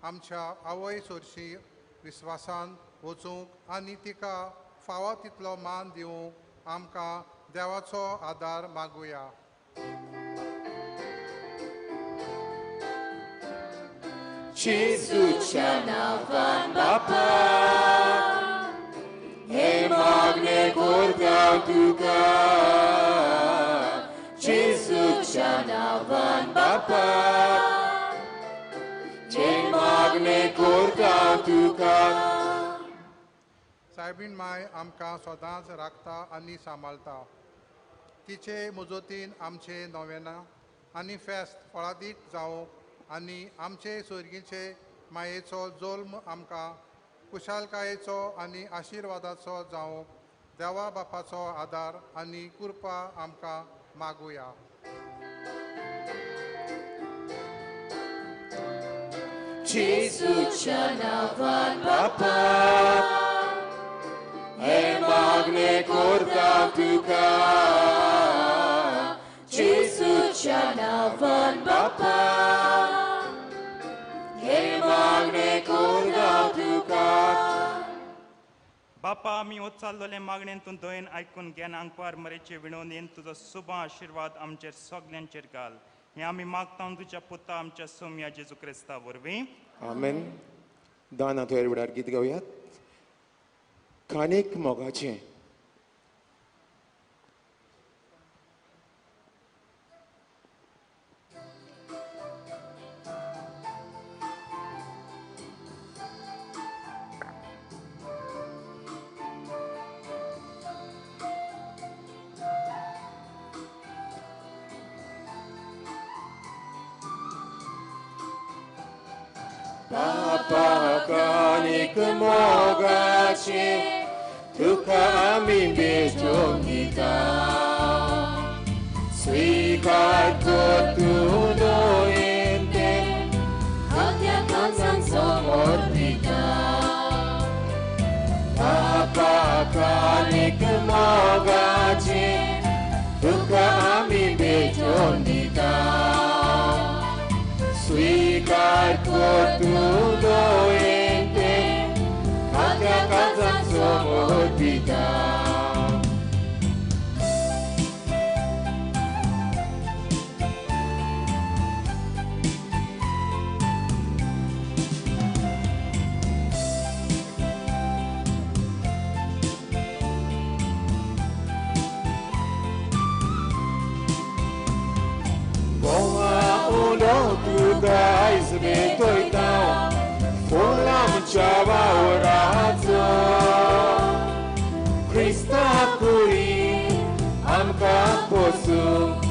आमच्या आवय सोरशी विस्वासान वचूंक आनी तिका फावो तितलो मान दिवंक आमकां देवाचो आदार मागुया. जेजूच्या नांवान बापा हे मागणें करता तुका जेजूच्या नांवान बापा हे मागणें करता तुका. सायबीण माय आमकां सदांच राखता आनी सांबाळटा. तिचे मजतीन आमचे नोवेना आनी फेस्त फळादीक जावंक आनी आमचे सोर्गीचे मायेचो जल्म आमकां कुशालकायेचो आनी आशिर्वादाचो जावंक देवा बापाचो आदार आनी कृपा आमकां मागुया. जेजूच्या नांवान बापा हे मागणें करता तुका जेजूच्या नांवान बापा हे मागणें करता तुका. बापा आमी उच्चारलेले मागणेन तूं दयेन आयकून घेन आंकवार मरेचे विणवणेन तुजो सुबा आशिर्वाद आमचेर सगल्यांचेर घाल. हें आमी मागता तुज्या पुता आमच्या सोम्या जेजू क्रिस्ता वरवीं. आमेन. दान हातोर वेळार गीत गावयात कानीक मोगाचें. बापा कानीक मोगाचें तुका आमी भेटोवन दिता स्विकार कर तूं दयेन तें खात्या काळजान समर्पिता. बापा कानीक मोगाचें तुका आमी भेटोवन दिता स्विकार कर तूं दयेन तें खात्या काळजान समर्पिता. तुका आयज भेटयता फूल आमच्या वावराचो क्रिस्ता कुरी आमकां पोसूंक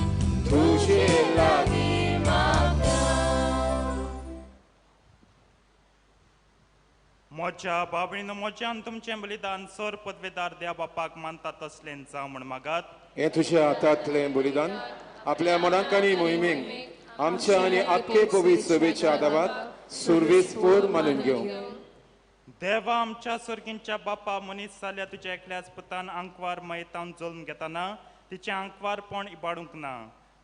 तुजे लागीं मागता. म्हज्या बाबणीनो म्हज्यान तुमचें बलिदान सर पदवेदार देवा बापाक मानता तसलें जावं म्हूण मागात. हें तुज्या हातांतलें बलिदान आपल्या मनाक आनी मोहिमेक आमच्या आनी आख्खे पवित्र सभेच्या आदाबात सुर्वेसपोर मानून घेवं. देवा आमच्या सोर्गींच्या बापा मनीस जाल्या तुज्या एकल्याच पुतान आंकवार मयतावन जल्म घेतना तिचें आंकवारपण इबाडूंक ना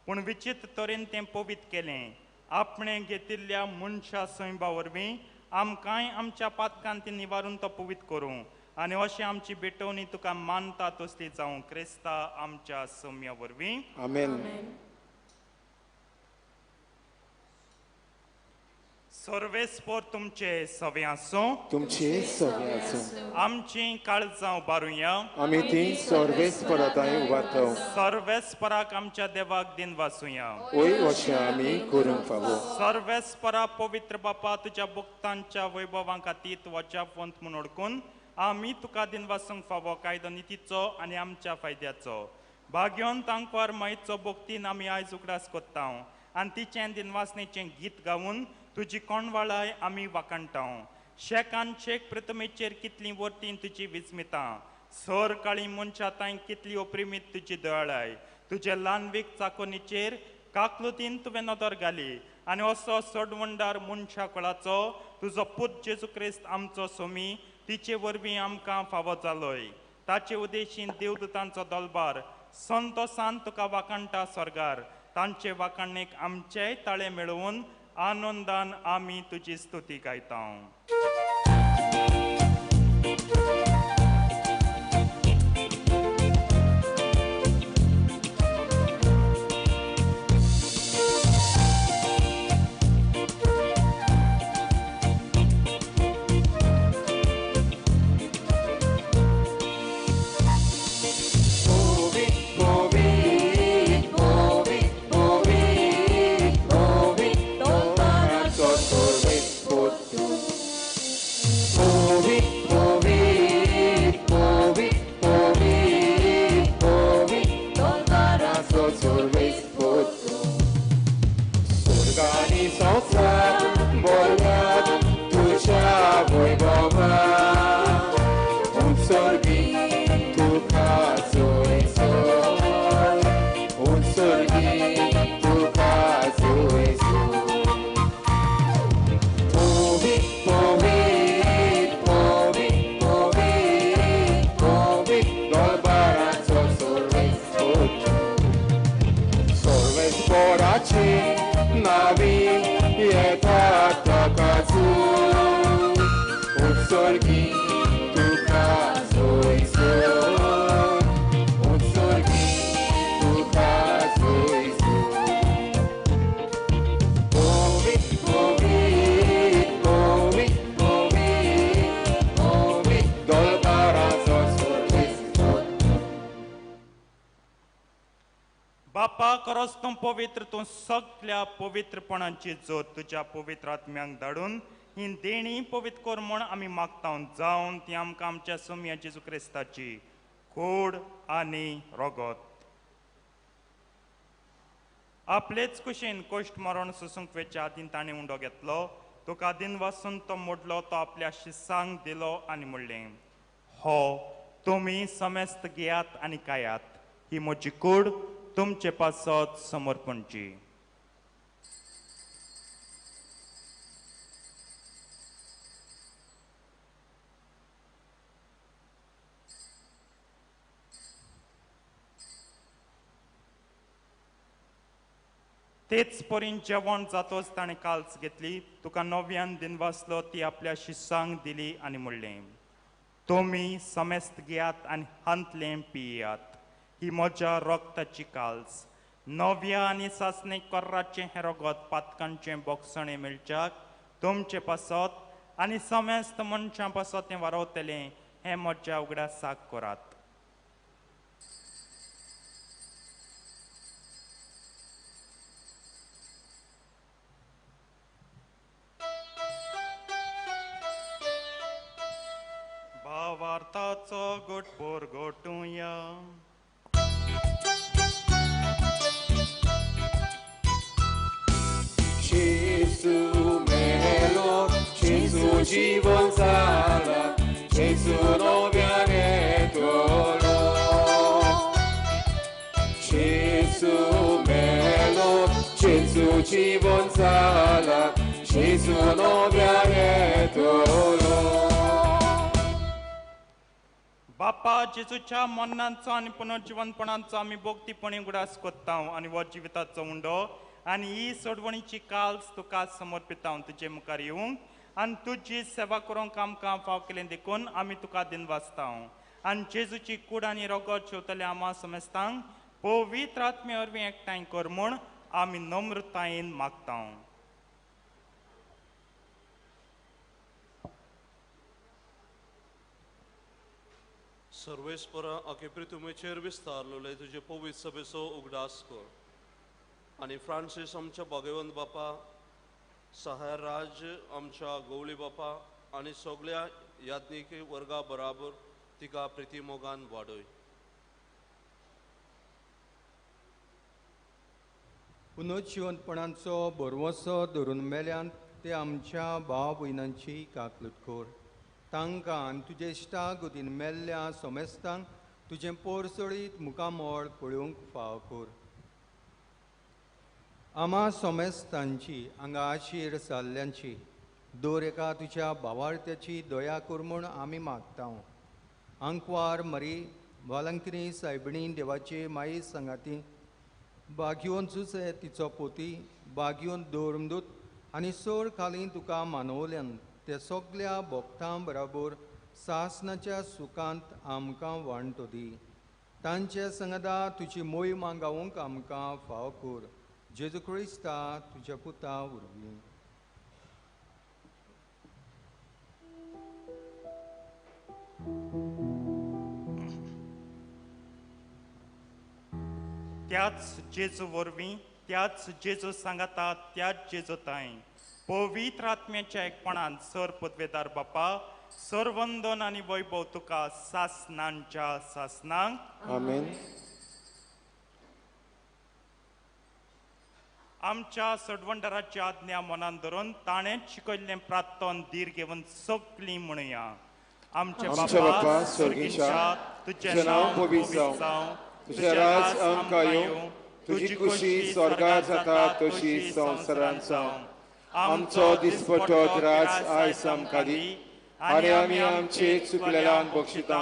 पूण विचित्र तरेन तें पवित्र केलें. आपणें घेतिल्ल्या मनशा सैंबा वरवीं आमकांय आमच्या पातकान ती निवारून तो पवित्र करूं आनी अशें आमची भेटवणी तुका मानता तसली जावं क्रिस्ता आमच्या सोम्या वरवीं. आमेन. सर्वेस्पोर तुमचे सवे आसूं तुमचे सवे आसूं. आमची काळजां उबारुया आमी ती सर्वेस्पराताय उबारता. सर्वेस्पराक आमच्या देवाक दिन वासुया ओय अशें आमी करूंक फावो. सर्वेस्परा पवित्र बापा तुज्या भक्तांच्या वैभवां खातीर वजापवंत म्हूण ओळखून आमी तुका दिन वासूंक फावो कायदो नितीचो आनी आमच्या फायद्याचो भाग्योन तांकवार मायचो भक्तीन आमी आयज उगडास कोत्ता आनी तिचें दिनवासणेचें गीत गावन तुजी कोणवाळाय आमी वाखाणटा. शेकान शेक प्रथमेचेर कितलीं वर्तीं तुजी विस्मितां सर काळी मनशां तांय कितली ओप्रिमीत तुजी दयाळाय. तुजे ल्हानवीक चाकोनीचेर काकलुतीन तुवें नदर घाली आनी असो सोडवंडार मनशा कुळाचो तुजो पूत जेजू क्रिस्त आमचो सोमी तिचे वरवीं आमकां फावो जालोय. ताचे उदेशीन देवदूतांचो दलबार संतोसान तुका वाखाणटा स्वर्गार तांचे वाखाणणेक आमचेय ताळे मेळोवन आनंदान आमी तुजी स्तुती गायता. तूं पवित्र तूं सगल्या पवित्रपणाची जोत तुज्या पवित्र आत्म्यांक धाडून ही देणी पवित्र कर म्हूण आमी मागता जावन ती आमकां आमच्या सोम्या जेजू क्रिस्ताची कूड आनी रगत आपलेच कुशीन कश्ट मरण सोसूंक वेच्या आदीं ताणें उंडो घेतलो तुका दिन वासून तो मोडलो तो आपल्या शिसांक दिलो आनी म्हणलें हो तुमी समेस्त घेयात आनी खायात ही म्हजी कूड तुमचे पासत समर्पणची. तेच परीन जेवण जातोच ताणें काल्स घेतली तुका नव्यान दिन वाचलो ती आपल्या शिसांक दिली आनी म्हणलें तुमी समेस्त घेयात आनी हांतलें पियात ही म्हज्या रगताची काल्स नव्या आनी सासणे कोर्राचें हें रगत पातकांचें बोगसणें मेळच्याक तुमचे पासत आनी समेस्त मनशां पासत तें वारवतलें हें म्हज्या उगडासाक करात. भावार्थाचो गोटपोर गोटुया. Gesù melo, Gesù जीवन जाला, Gesù नव्याने तोलो. Gesù melo, Gesù जीवन जाला, Gesù नव्याने तोलो. बापा जेजूच्या मरणाचो आनी पुनर्जिवनपणाचो आमी भक्तीपणी उगडास करता आनी हो जिविताचो उंडो आनी ही सोडवणीची काल्स तुका समर्पिता तुजे मुखार येवंक आनी तुजी सेवा करूंक आमकां फाव केलें देखून आमी तुका दिनवासता आनी जेजूची कूड आनी रगत शेवतले आमा समेस्तांक पवित्र आत्मे वरवीं एकठांय कर म्हूण आमी नम्रतायेन मागता. सर्वेस्परा आखे पृथ्वीचेर विस्तारलेले तुजे पवित्र सभेचो उगडास कर आनी फ्रांसीस आमच्या भगवंत बापा, सहायराज आमच्या गवळी बापा आनी सगळ्या याज्ञिक वर्गा बराबर तिका प्रितीमोगान वाडय. पुनर्जिवंतपणाचो भरवंसो धरून मेल्यान ते आमच्या भाव भयणांची काकलूट कर. तांकां आनी तुजे इश्टा गोतीन मेल्ल्या सोमेस्तांक तुजें पोरसोळीत मुखामळ पळोवंक फाव कर. आमा सोमेस्तांची हांगा आशीर जाल्ल्यांची दर एका तुज्या भावार्थ्याची दया कर म्हूण आमी मागता. आंकवार मरी वालंकिनी सायबिणी देवाचे माई सांगाती बागयोन जुसे तिचो पोती बागयोन धर्मदूत आनी सोर खाली तुका मानवल्यान ते सगल्या भक्तां बराबर सासनाच्या सुखांत आमकां वांटो दी. तांचे संगदा तुजी मोहिमा गावंक आमकां फाव कर. जेजू क्रिस्ता तुज्या पुता वरवीं. त्याच जेजू वरवीं, त्याच जेजू सांगाता, त्याच जेजू ताई पवित्र आत्म्याच्या एकपणान सर पदवेदार बापा सरवंदन आनी वैभव तुका सासनांच्या सासनांक. आमेन. आमच्या सडवंडराची आज्ञा मनान धरून ताणेंच शिकयल्लें प्रार्थन धीर घेवन सगळीं म्हणुया. आमचे बापा स्वर्गीच्या, तुजें नांव पवित्र जावं, तुजें राज आमकां येवं, तुजी खुशी स्वर्गार जाता तशी संवसारांत जावं. आमचो दिसपटो राज आयज आमकां दी आनी आमी आमचे चुकलेल्यान बक्षिता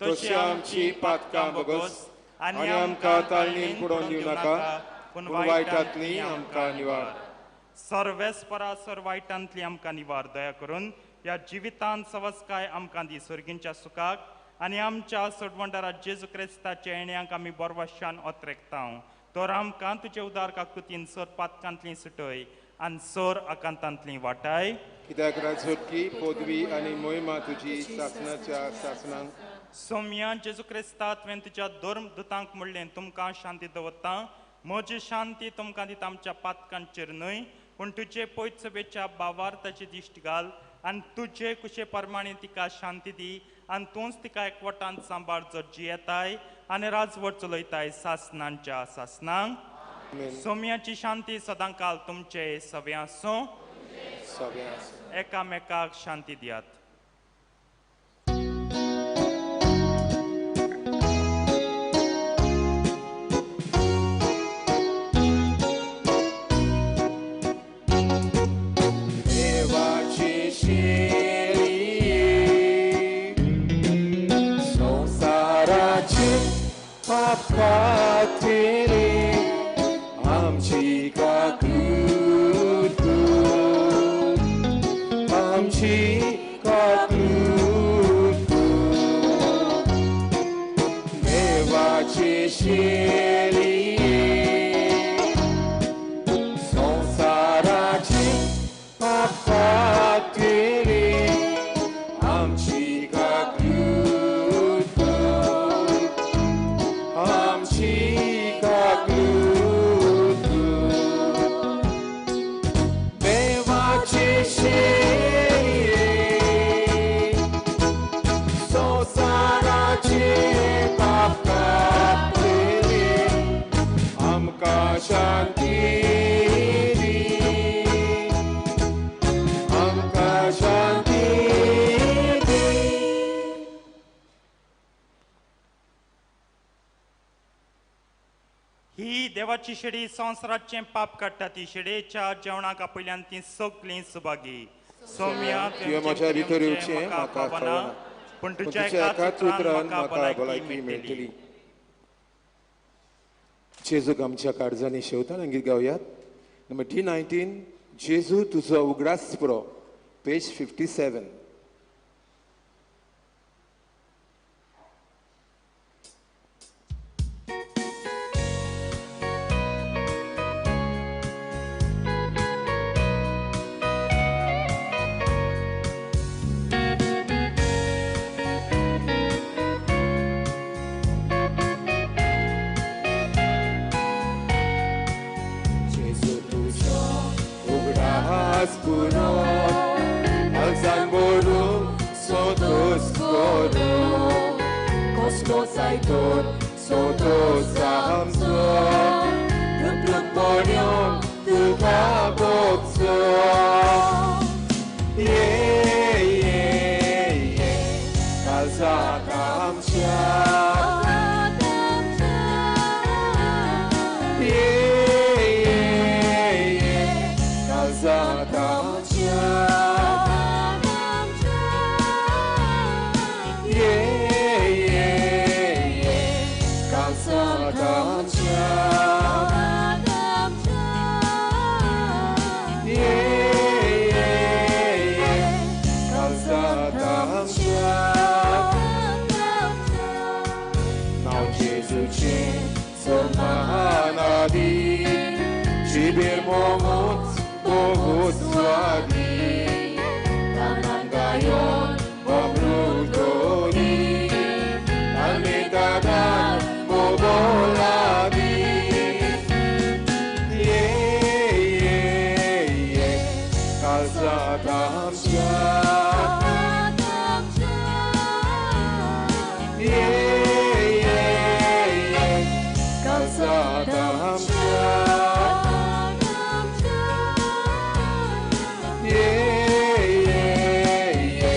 तशी आमची पातकां बगस आनी आमकां ताळणीन पुडोवन दिवं नाका, पूण वायटांतली आमकां निवार. सर्वेस्परा सर वायटांतली आमकां निवार. दया करून ह्या जिवितांत सवस्काय आमकां दी सर्गींच्या सुखाक आनी आमच्या सोडवंडारा जेजू क्रिस्ताच्या येण्याक आमी बरवाशान ओतरेकता. तर आमकां तुजे उदार काकुतीन सर पातकांतली सुटय आनी सर आकांतांतली वाटाय. कित्याक राजवटकी पदवी आनी मोहिमा तुजी सासनाच्या सासनांक. सोम्या जेजू क्रिस्ता, तुवें तुज्या धर्म दुतांक म्हणलें, तुमकां शांती दवरता, म्हजी शांती तुमकां दिता, आमच्या पातकांचेर न्हय पूण तुजे पयत सभेच्या बावार्थाची दिश्ट घाल आनी तुजे कुशे प्रमाणे तिका शांती दी आनी तूंच तिका एकवटान सांबाळ जो जियेताय आनी राजवट चलयताय सासनांच्या सासनांक. सोम्याची शांती सदांकाल तुमचे सवे आसूं. एकामेकाक शांती दियात. देवाची शेरी संवसाराचे पाप कातली आमची काकूत कर, आमची काकूत कर. देवाची शेरी संवसाराचे पाप कातली आमची काकूत कर, आमची काकूत कर. देवाची शेरी संवसाराचे पाप कातली आमकां शांती दी, आमकां शांती दी. ही देवाची शेडी संवसाराचें पाप काडटा. ती शेडयेच्या जेवणाक आपयल्यान ती सगळीं सुभागी. सोम्या, तुवें म्हज्या भितर येवचें म्हाका फावना, पूण पूण तुज्या तुज्या एकाच एकाच उतरान उतरान म्हाका म्हाका भलायकी भलायकी मेळटली. मेळटली. जेजूक आमच्या काळजांनी शेवताना गीत गावयात. नंबर D19, जेजू तुजो उगडास पुरो, पेज 57. जेजू तुजो उगडास पुरो, काळजान भरून सोदोस करो, कसलो जायतोर सोदोस आमचो, तृप्तपणान तुका भोगचो. ये ये ये काळजाक आमच्या, ये ये ये काळजाक आमच्या, ये ये Jibir mongut bogut suagi Tangan gayon bobrutoni Almitadan bobolagi Ye ye ye Kalsa tamsya Ye ye ye Kalsa tamsya Ye ye ye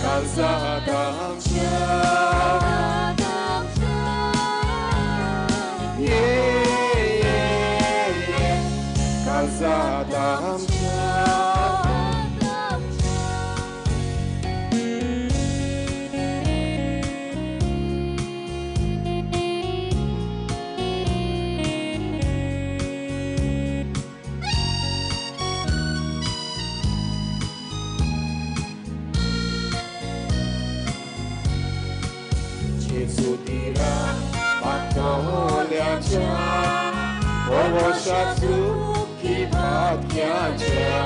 Kalsa tamsya Ye ye ye Kalsa tamsya Gesù dirà Patoliacia Ovoshatsu ki bhakyacha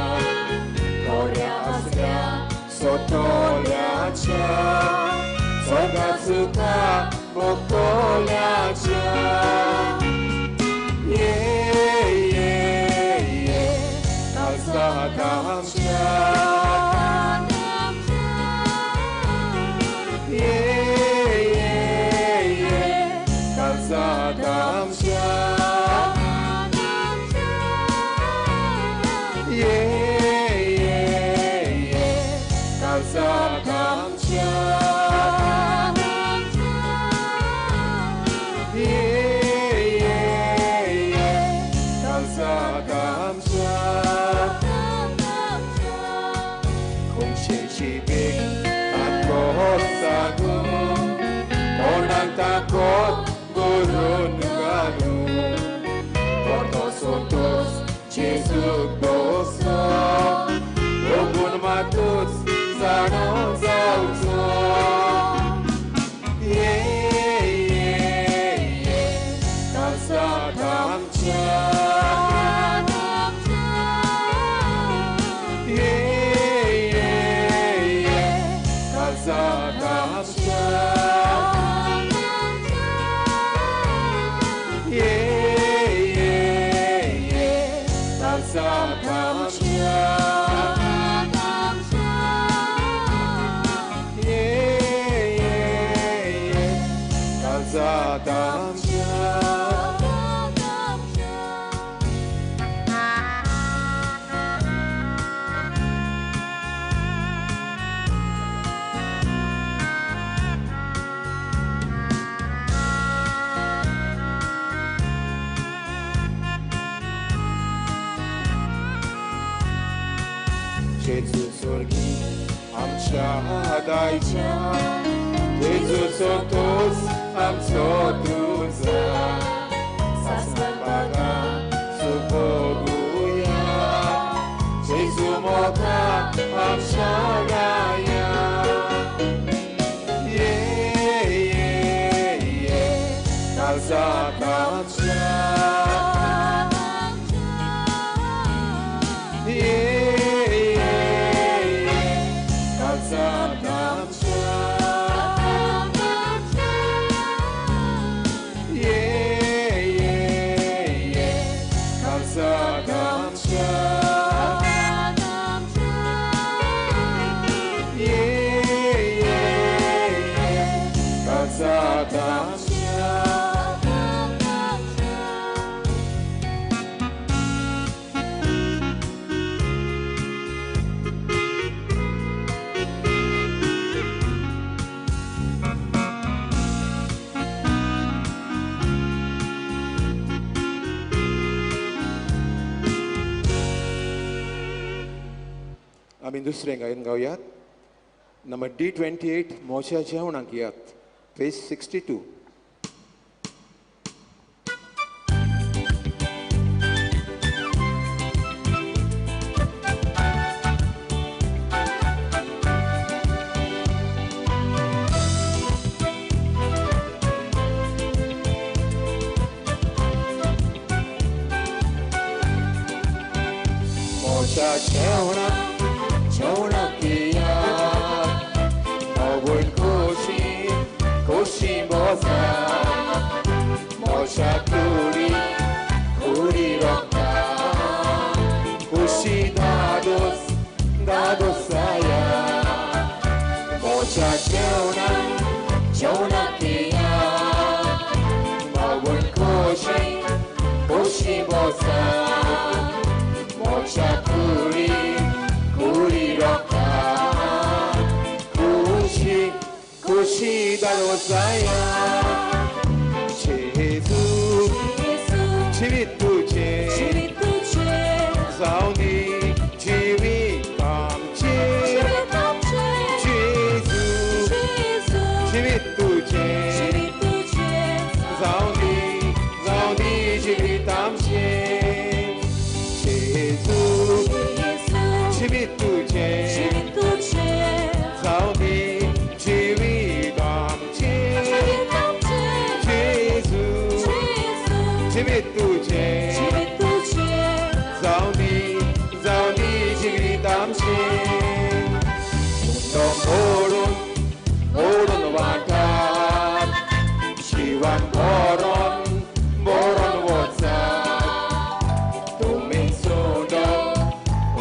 Korea asya sotoliacha Sogatsuka bokoliacha Ye ye ye Kalsa kamsha Ye ye ye Kalsa kamsha Ye ye ye Kalsa kamsha Ye ye ye Kalsa kamsha Kung sisibig at kosago Onang takot gurun ganu Porto sotos Jesu doso Ogun matus zano zauzo Ye ye ye Kalsa kamcha Ye ye ye Kalsa kamcha Ye ye ye Kalsa kamcha Ye ye ye Kalsa kamcha Gesù sorgi आमच्या दायच्या जेजू सोतोस आमचो तुझा सासण बागा सुबोगुया जेजू मोगा आमच्या गाया ये ये ये कालसा कामच्या ये ye ye Kalsa kamsha Ye ye ye Kalsa kamsha Ye ye ye Kalsa kamsha आमी दुसरें गायन गावयात नंबर D28 मोशा जेवणाक यात पेज 62. मोच्या जेवणा जेवणाक येयात आवड खोशी खोशी बसात मोच्या कुडी कुडी रोखता खुशी दादोस दादोसाया मोच्या जेवणा जेवणाक येयात आवड खोशी खोशी बसात मोच्या कुडी कुडी रोखता खुशी खुशी दादोसाया जेजू जिवीत तुझें जावं दी जिवीत आमचें जेजू जिवीत तुझें जावं दी जिवीत आमचें जेजू जिवीत तुझें जावं दी जिवीत आमचें जेजू जिवीत तुझें जावं दी जिवीत आमचें तो मोडून मोडून वाटात जिवान बोरोन बोरोन वचात तुमी सोडो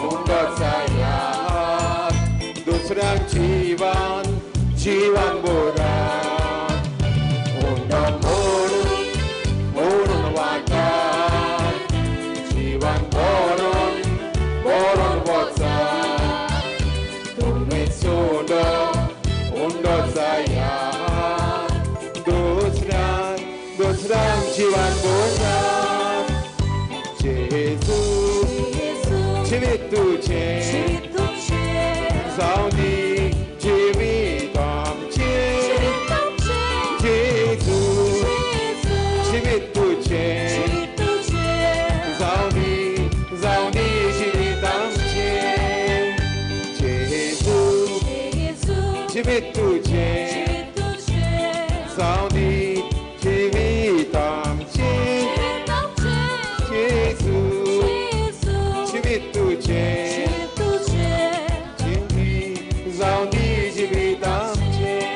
उंडो जायात दुसऱ्यांक जिवान जिवान बोरात उंडो मोडून मोडून वाटात जिवान बोरोन बोरोन वचात तुमी सोडो उंडो जायात दुसऱ्यांक दुसऱ्यांक जिवान बोरात जेजू जिवीत तुझें जावं दी जिवीत आमचें जेजू जिवीत तुझें जावं दी जिवीत आमचें जेजू जिवीत तुझें जावं दी जिवीत आमचें जेजू जिवीत तुझें जावं दी जिवीत आमचें.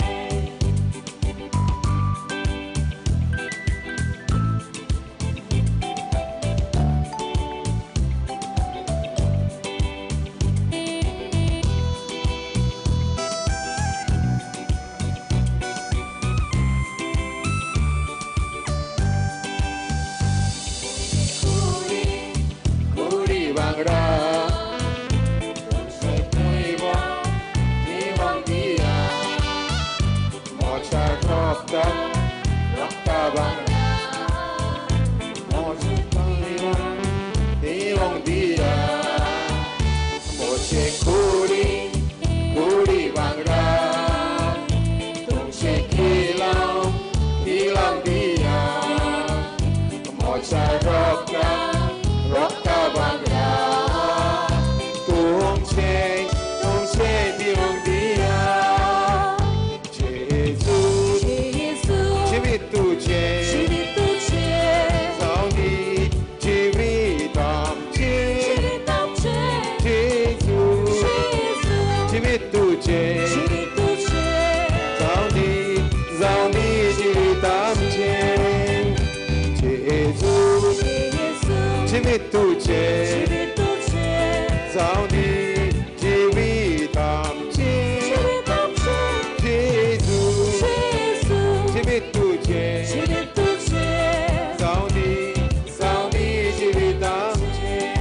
कुडी वांगडा तुमचें जीवन जीवन दिया मोच्या रोखता रोखता वांगडा मोचें जीवन जीवन दिया मोचे कुडी कुडी वांगडा तुमचें किलांव किलांव दिया मोच्या रोखता रोखता वांगडा तुमचें तुमचें दिवंक दिया जेजू जिवीत तुझें जावं दी जिवीत आमचें जेजू जिवीत तुझें जावं दी जिवीत आमचें जेजू जिवीत तुझें जावं दी जिवीत आमचें जेजू जिवीत तुझें जावं दी जिवीत आमचें.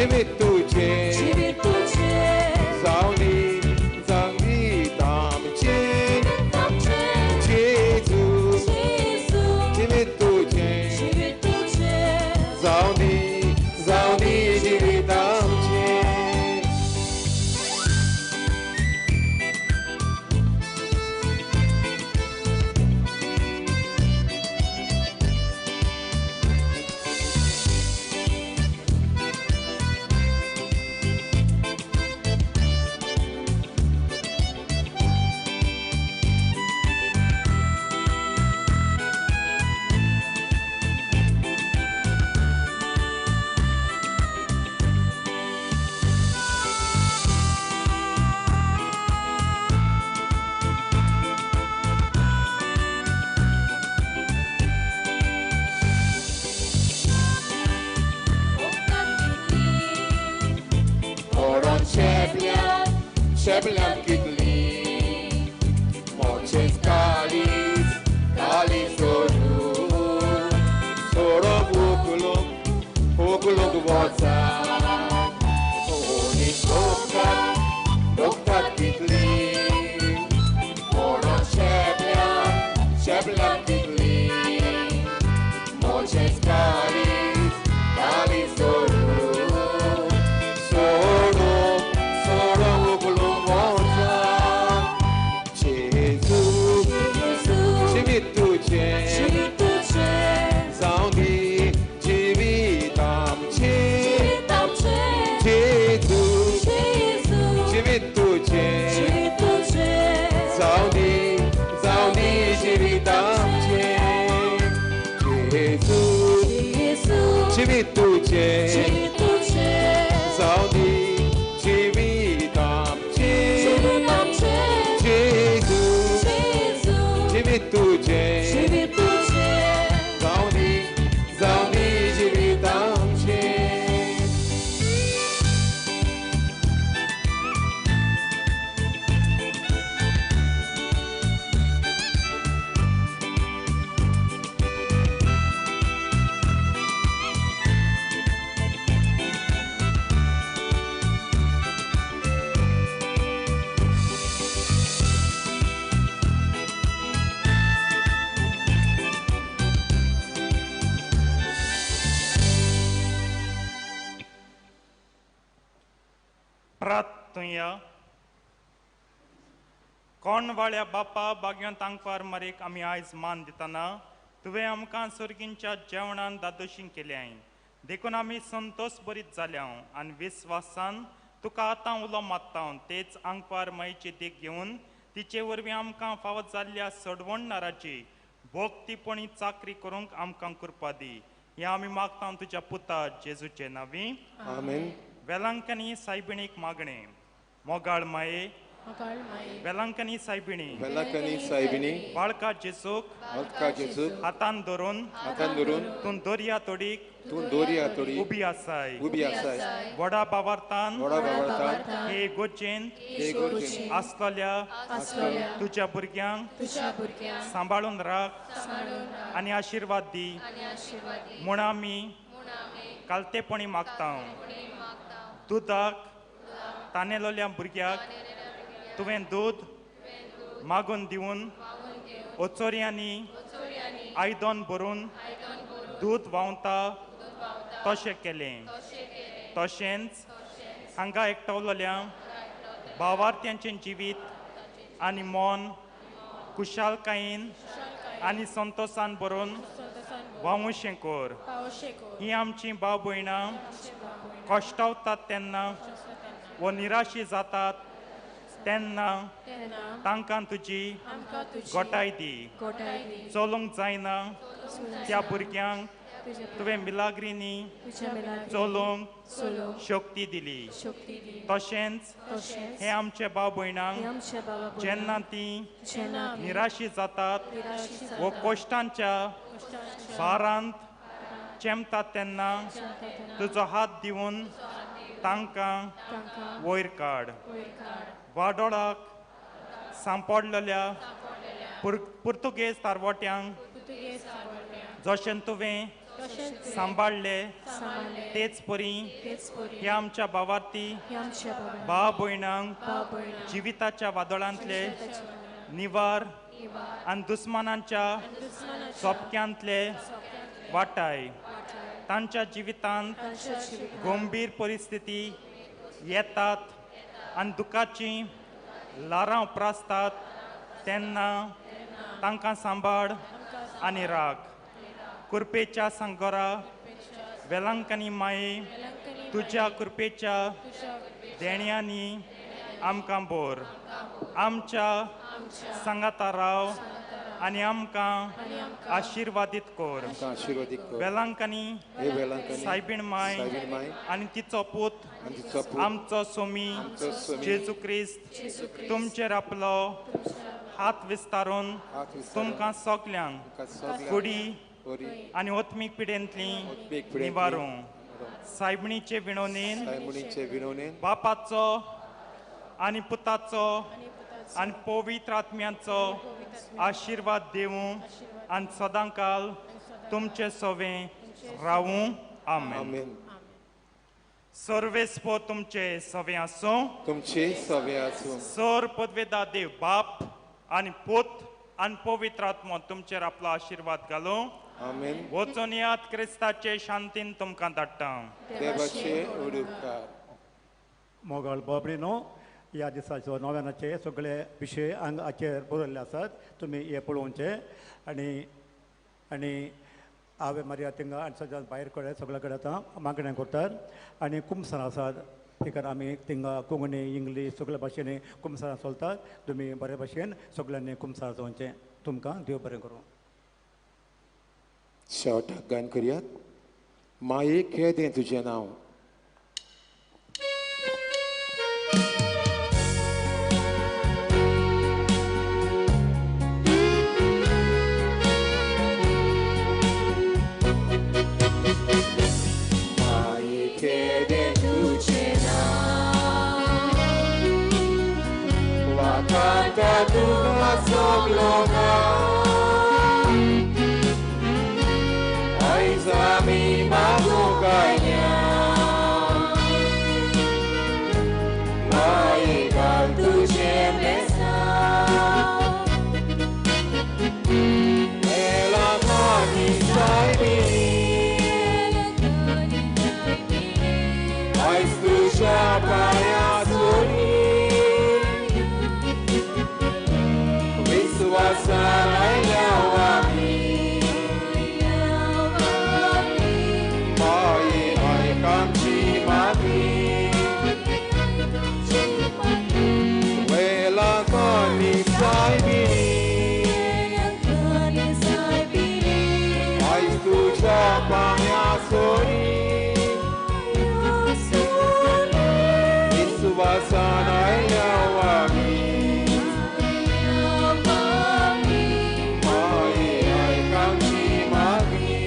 जिवीत तुझें जिवीत तुझें जावंदी जिवीत आमचें जेजू जिवीत तुझें जिवीत तुझें जावंदी जावंदी जिवीत आमचें. Sheblam kitli, moches kalis, kalis soru, soro bukuluk, bukuluk voca, oni doktat, doktat kitli, moron sheblam, sheblam kitli, moches kalis, kalis soru. जावंदी जिवीत आमचें जेजू जिवीत तुझें जावंदी जावंदी जिवीत आमचें जेजू जिवीत तुझें जावंदी जिवीत आमचें जेजू जिवीत तुझें जावंदी जावंदी जिवीत आमचें. प्रार्थुया. कोणवाळ्या बापा बागयोन तांकवार मारीक आमी आयज मान दितना तुवें आमकां सर्गींच्या जेवणान दादोशीं केल्याय देखून आमी संतोश बरीत जाल्या आनी विस्वासान तुका आतां उलो मारता तेच आंकवार मायची देख घेवन तिचे वरवीं आमकां फावत जाल्ल्या सडवणणाराची भोक्तीपणी चाकरी करूंक आमकां कृपा दी. हें आमी मागता तुज्या पुता जेजूचे नांवी. आमेन. वेलांकनी सायबिणीक मागणें. मोगाळ माये वेलांकनी सायबिणी वेलांकनी सायबिणी बाळका जेजूक बाळका जेजूक हातान धरून हातान धरून तूं दर्या तोडीक तूं दर्या तोडीक उबी आसाय उबी आसाय व्हडा बावार्थान व्हडा बावार्थान हे गोजेन हे गोजेन आसतल्या आसतल्या तुज्या भुरग्यांक सांबाळून राख आनी आशिर्वाद दी म्हूण आमी कालतेपणी मागता. दुदाक तानेलोल्या भुरग्याक तुवें दूद मागून दिवन ओचोऱ्यांनी आयदन भरून दूद व्हांवता तशें केलें. तशेंच हांगा एकठावलोल्या भावार्थ्यांचें जिवीत आनी मन कुशालकायेन आनी संतोसान भरून व्हांवूशें कर. ही आमची भाव भयणां कश्टावतात तेन्ना वो निराशी जातात तेन्ना तांकां तुजी गोटाय दी. चलूंक जायना त्या भुरग्यांक तुवें मिलाग्रिनी चलूंक शक्ती दिली. तशेंच हे आमचे भाव भयणांक जेन्ना तीं निराशी जातात वो कश्टांच्या भारांत चेमतात तेन्ना तुजो हात दिवन तांकां वयर काड. वाडोळाक सांपडलेल्या पुर्तुगेज तारवट्यांक जशें तुवें सांबाळले तेच परी ह्या आमच्या भावार्थी भाव भयणांक जिविताच्या वादळांतले निवार आनी दुस्मानांच्या सोपक्यांतले वाटाय. तांच्या जिवितांत गंभीर परिस्थिती येतात आनी दुखाची ल्हारां उप्रासतात तेन्ना तांकां सांबाळ आनी राख. कृपेच्या सांगोरा वेलांकनी माये तुज्या कृपेच्या देण्यांनी आमकां बोर. आमच्या सांगाता राव आनी आमकां आशिर्वादीत कर. वेलांकनी सायबीण माय आनी तिचो पूत आमचो सोमी जेजू क्रिस्त तुमचेर आपलो हात विस्तारून तुमकां सगल्यांक कुडी आनी ओत्मीक पिडेंतली निवारूं. सायबणीचे विणोनेन बापाचो आनी पुताचो आनी पवित्र आत्म्याचो आशिर्वाद दिवूं आनी सदांकाल तुमचे सवे रावूं. आमेन. सर्वेस्पो तुमचे सवे आसूं. तुमचे सवे आसूं. सर पदवेदा देव बाप आनी पूत आनी पवित्र आत्मो तुमचेर आपलो आशिर्वाद घालूं. आमेन. वचून याद क्रिस्ताचे शांतीन तुमकां धाडटा. देवाचे उपकार. मोगाळ बाबडीनो, ह्या दिसाचो नव्यानाचे सगळे विशय हांगाचेर बरयल्ले आसात, तुमी हे पळोवचे. आनी आनी आवे मारिया थिंगा आनी सगळ्या भायर कडेन सगळे कडेन आतां मागण्या करतात आनी कुमसार आसात. तिका आमी थिंगा कोंकणी इंग्लीश सगळ्या भाशेनी कुमसारां चलतात. तुमी बरे भाशेन सगळ्यांनी कुमसार जावचें. तुमकां देव बरें करूं. शेवटाक गायन करयात. माये केदें तुजें नांव. माये केदें तुजें नांव, वाखाणता तुका सगलो गांव. आयज आमी मागूंक आयल्या, माये घाल तुजें बेसांव. वेलांकनी सायबिणी, आयज तुज्या पांयां सोडी विस्वासान आयल्या आमी. माये आयक आमची मागणी, वेलांकनी सायबिणी, आयज तुज्या पांयां सोडी विस्वासान आयल्या आमी. माये आयक आमची मागणी,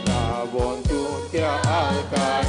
रावोन तूं त्या आल्तारार.